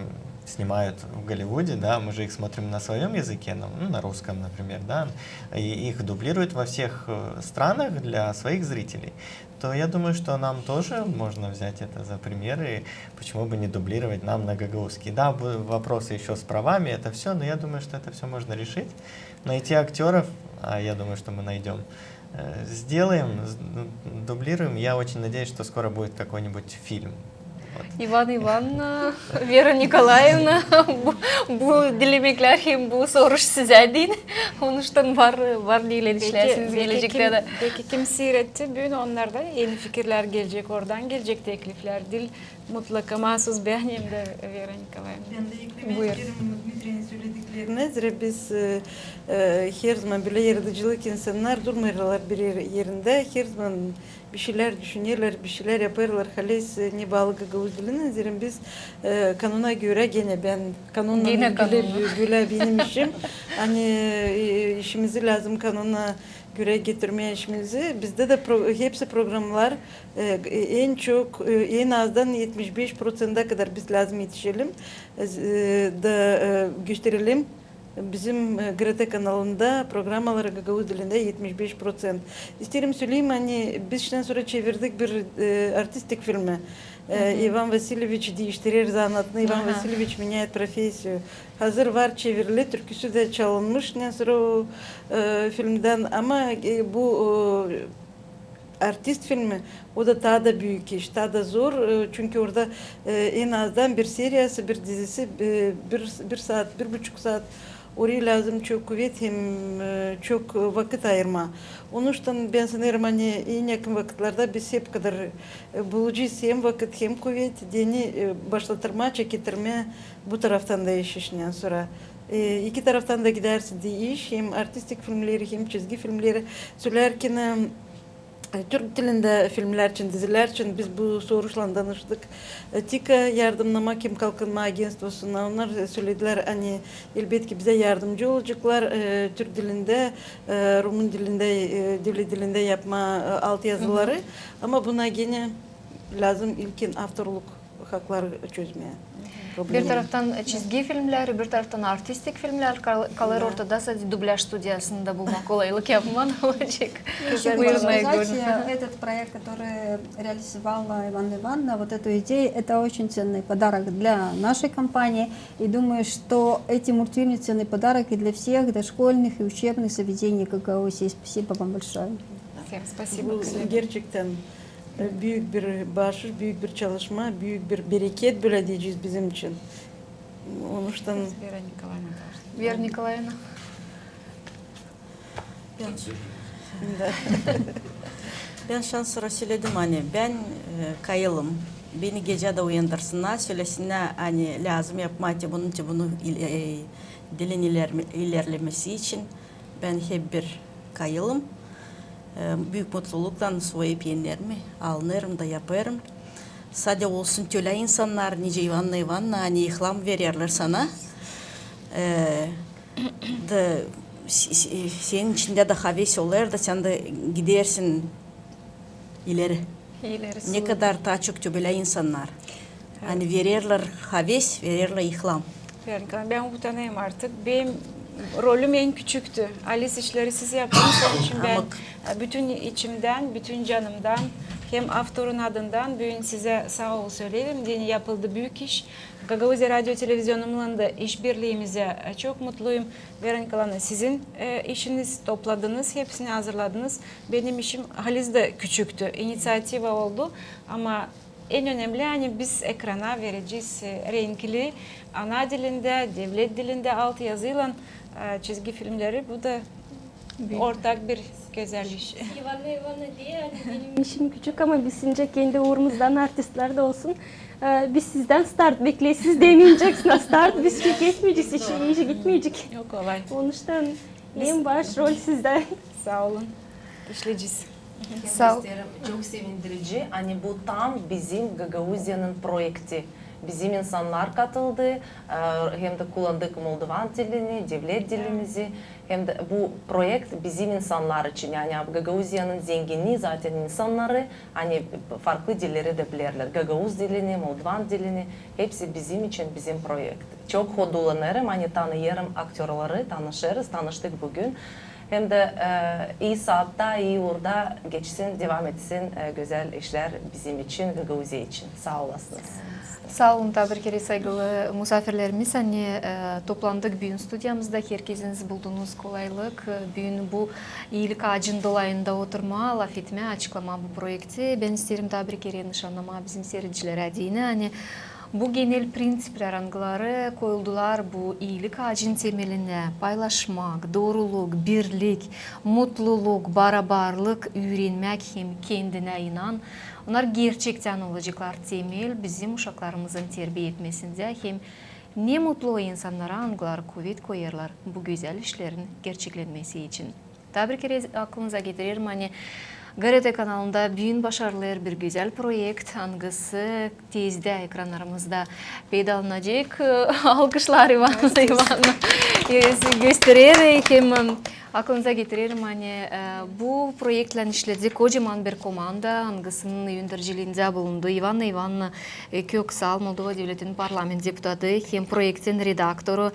снимают в Голливуде, да, мы же их смотрим на своём языке, ну, ну, на русском, например, да, и их дублируют во всех, э, странах для своих зрителей. То я думаю, что нам тоже можно взять это за пример, и почему бы не дублировать нам на гагаузский. Да, бу-, вопросы ещё с правами, это всё, но я думаю, что это всё можно решить. Найти актёров, а я думаю, что мы найдём, э, сделаем, з-, ну, дублируем. Я очень надеюсь, что скоро будет какой-нибудь фильм. Вот. İvan İvan, e, Vera Nikolaevna, bu, bu dilemeklär hem bu soruş sizä deyni. Onuştan var, var ne işlär işlärsiniz gelecektä dä. Beki kim siiretti büün, onnar da eni fikirlär gelecek, oradan gelecek tekliflär, diil mutlaka maasuz bän hem dä Vera Nikolaevna. Bän dä eklemää isteerim Dmitriynin sölediklerine. Zerä biz, e, e, herzaman bölä yaradıcılık insannar durmêêrlar bir er-, erindä, herzaman bir şeylär düşünerlär, bir şeylär yapêrlar, halizdän, e, ne baalı gagauz dilinä, zerä biz, e, kanona görä genä, bän kanonnan ilgili bölä benim işim. Ani, e, işimizi lääzım kanona görä getirmää işimizi. Bizdä dä pro-, hepsi programnar, e, en çok, e, en azdan etmiş beş proţentä kadar biz lääzım etişelim, e, da, e, gösterelim. Bizim, e, GRT kanalında programaları gagauz dilindä etmiş beş proţent. İsteerim söleyim, ani biz şindän sora çevirdik bir, e, artistik filmi. E, İvan Vasilyeviç diiştirer zanaatını. İvan Vasilyeviç меняет профессию. Hazır var çevirili, türküsü dä çalınmış şindän sora o, e, filmdän. Ama, e, bu, o, artist filmi, o da taa da büük iş, taa da zor. E, çünkü orada, e, en azdan bir seriyası, bir dizisi, e, bir, bir saat, bir buçuk saat. Oraya lääzım çok kuvet hem, e, çok vakıt ayırmaa. Onuştan bän sanêrım, ani en yakın vakıtlarda biz hep kadar, e, bulacez hem vakıt, hem kuvet, deyni, e, başlatırmaa, çeketirmää bu taraftan da iş işindän sora. E, iki taraftan da gidärsä da iş, hem artistik filmleri, hem çizgi filmleri. Söleerkän, e, e, türk dilindä filmlär için, dizilär için biz bu soruşlan danıştık. E, TİKA yardımnamaa hem Kalkınma Agentstvosundan, onnar, e, söledilär, ani elbetki bizä yardımcı olaceklar, e, türk dilindä, e, rumın dilindä, e, devlet dilindä yapmaa, e, altyazıları. Ama buna genä lääzım ilkin avtorluk hakları çözmää. Bir taraftan çizgi filmleri, bir taraftan artistik filmlär kal-, kalêr ortada, sade dubляж studiyasında bulmaa kolaylık yapmaa olacek. Бuyurun, Aygun. Этот проект, который реализовала Иванна Ивановна, вот эту идею, это очень ценный подарок для нашей компании. И думаю, что эти мультфильмы ценный подарок и для всех дошкольных и учебных заведений Гагаузии. Спасибо вам большое. Всем спасибо. Bu gerçektän, e, büük bir başarı, büük bir çalışma, büük bir bereket, bölä deyecez, bizim için. Onuştan Vera Nikolaevna. Vera Nikolaevna. Bän, da. Bän şansora söledim, ani bän, e, kayılım. Beni gecä dä uyandırsınnar, sölesinnär, ani lääzım yapmaa te bunu, te bunu il-, e, dilin ilerme-, ilerlemesi için. Bän hep bir kayılım. E, büük mutluluklan soyup ennerimi alnêrım da yapêrım. Sade olsun tölä insannar, nicä İvanna İvanna, ani ilham vererlär sana. E, da s-, s-, senin içindä dä haves olêr da sän dä gidersin ileri. İleri. Ne kadar taa çok tölä insannar. Ani vererlär haves, vererlär ilham. Bän, bän utanêrım artık. Benim rolüm en küçüktü. Halis işleri siz yaptınız, onun için bän, e, bütün içimdän, bütün canımdan hem avtorun adından büün sizä saa ol söleerim. Deyni yapıldı büük iş. Gagauziya radio televizionunnan da işbirliimizä, e, çok mutluyum. Vera Nikolaevna, sizin, e, işiniz, topladınız, hepsini hazırladınız. Benim işim halis dä küçüktü. İnisiativa oldu, ama en önemli, ani biz ekrana verecez, e, renkli, ana dilindä, devlet dilindä altyazıylan, e, çizgi filmleri. Bu da ortak bir gözäl iş. İvanna İvanna deer, ani benim işim küçük, ama biz şindi kendi uurumuzdan artistlär dä olsun. E, biz sizdän start bekleeriz, siz demeyereceksin, a start biz çeketmeyecez, iş, iş gitmeyecek. Yok, kolay. Onuştan en baş rol sizdä. Saa olun. İşleyecez. Saa ol. Çok sevindirici, ani bu tam bizim Gagauziyanın proekti. Bizim insannar katıldı, e, hem dä kullandık moldovan dilini, devlet dilimizi. Hem dä bu proekt bizim insannar için, yani Gagauziyanın zenginnii zaten insannarı, ani farklı dilleri dä bilerlär. Gagauz dilini, moldovan dilini, hepsi bizim için, bizim proekt. Çok hodullanêrım, ani tanıyêrım aktörları, tanışêrız, tanıştık büün. Hem dä, e, ii saatta, ii uurda geçsin, devam etsin, e, gözäl işlär bizim için, Gagauziya için. Saa olasınız. Saa olun taa bir kerä, saygılı musaafirlerimiz, ani, e, toplandık büün studiyamızda. Herkeziniz buldunuz kolaylık, e, büün bu iilik aacın dolayında oturmaa, lafetmää, açıklamaa bu proekti. Bän isteerim taa bir kerä nışannamaa bizim siiredicilerä deyni, ani bu genel prinţiplär, angıları koyuldular bu iilik aacın temelinä: paylaşmak, dooruluk, birlik, mutluluk, barabarlık, üürenmäk hem kendinä inan. Onnar gerçektän olaceklar temel bizim uşaklarımızın terbiya etmesindä hem ne mutlu o insannara, angıları kuvet koyêrlar bu gözäl işlerin gerçeklenmesi için. Taa bir kerä aklınıza getirerim, ani GRT kanalında büün başarılêr bir gözäl proekt, angısı tezdä ekranlarımızda peydalanacek. Alkışlar İvanna İvanna gösterer. Hem, e, aklınıza getirerim, ani, e, bu proektlän işledi kocaman bir komanda, angısının önderciliindä bulundu İvanna İvanna, e, Köksal, Moldova Devletinin parlament deputatı hem proektin redaktoru,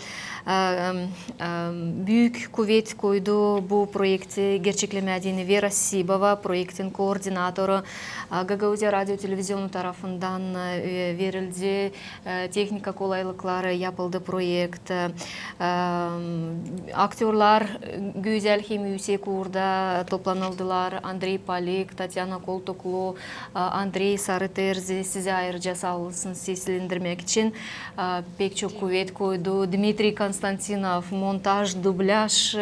e, em, em, büük kuvet koydu bu proekti gerçeklemää deyni Vera Sibova, proektin koordinatoru, e, Gagauziya radio televizionu tarafından, e, verildi, e, tehnika kolaylıkları, yapıldı proekt, e, em, aktörlar, e, Gözäl hem üüsek uurda toplanıldılar Andrey Polik, Tatyana Koltoklu, Andrey Sarıterzi, sizä ayırıca saa olasınız seslendirmäk için. Pek çok kuvet koydu Dmitriy Konstantinov, montaj, dublaj,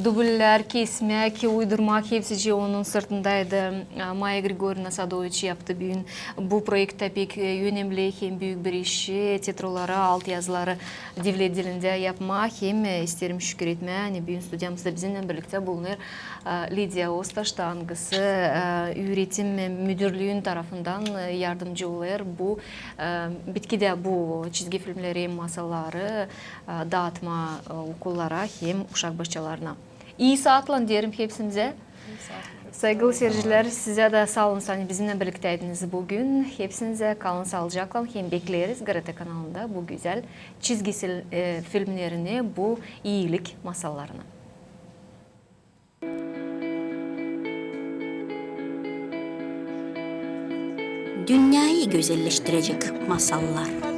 dubllär kesmäk, uydurmak, hepsicii onun sırtındaydı. Maya Grigorivna Sadoviç yaptı büün bu proektä pek önemli hem büük bir işi, titroları, altyazıları devlet dilindä yapmaa. Hem isteerim şükür etmää, ani büün studiyamızda bizimnän birliktä bulunêr Lidiya Ostaş, angısı üüretim müdürlüün tarafından yardımcı olêr bu bitkidä bu çizgi filmleri, masalları daatmaa okullara hem uşak başçalarına. İi saatlan deerim hepsinizä. Saygılı seyircilär, sizä dä saa olun, ani bizimnän birliktäydiniz büün. Hepsinizä kalın saalıcaklan hem bekleeriz GRT kanalında bu gözäl çizgi filmlerini, bu iilik masallarını. Dünnäyı gözelleştirecek masallar.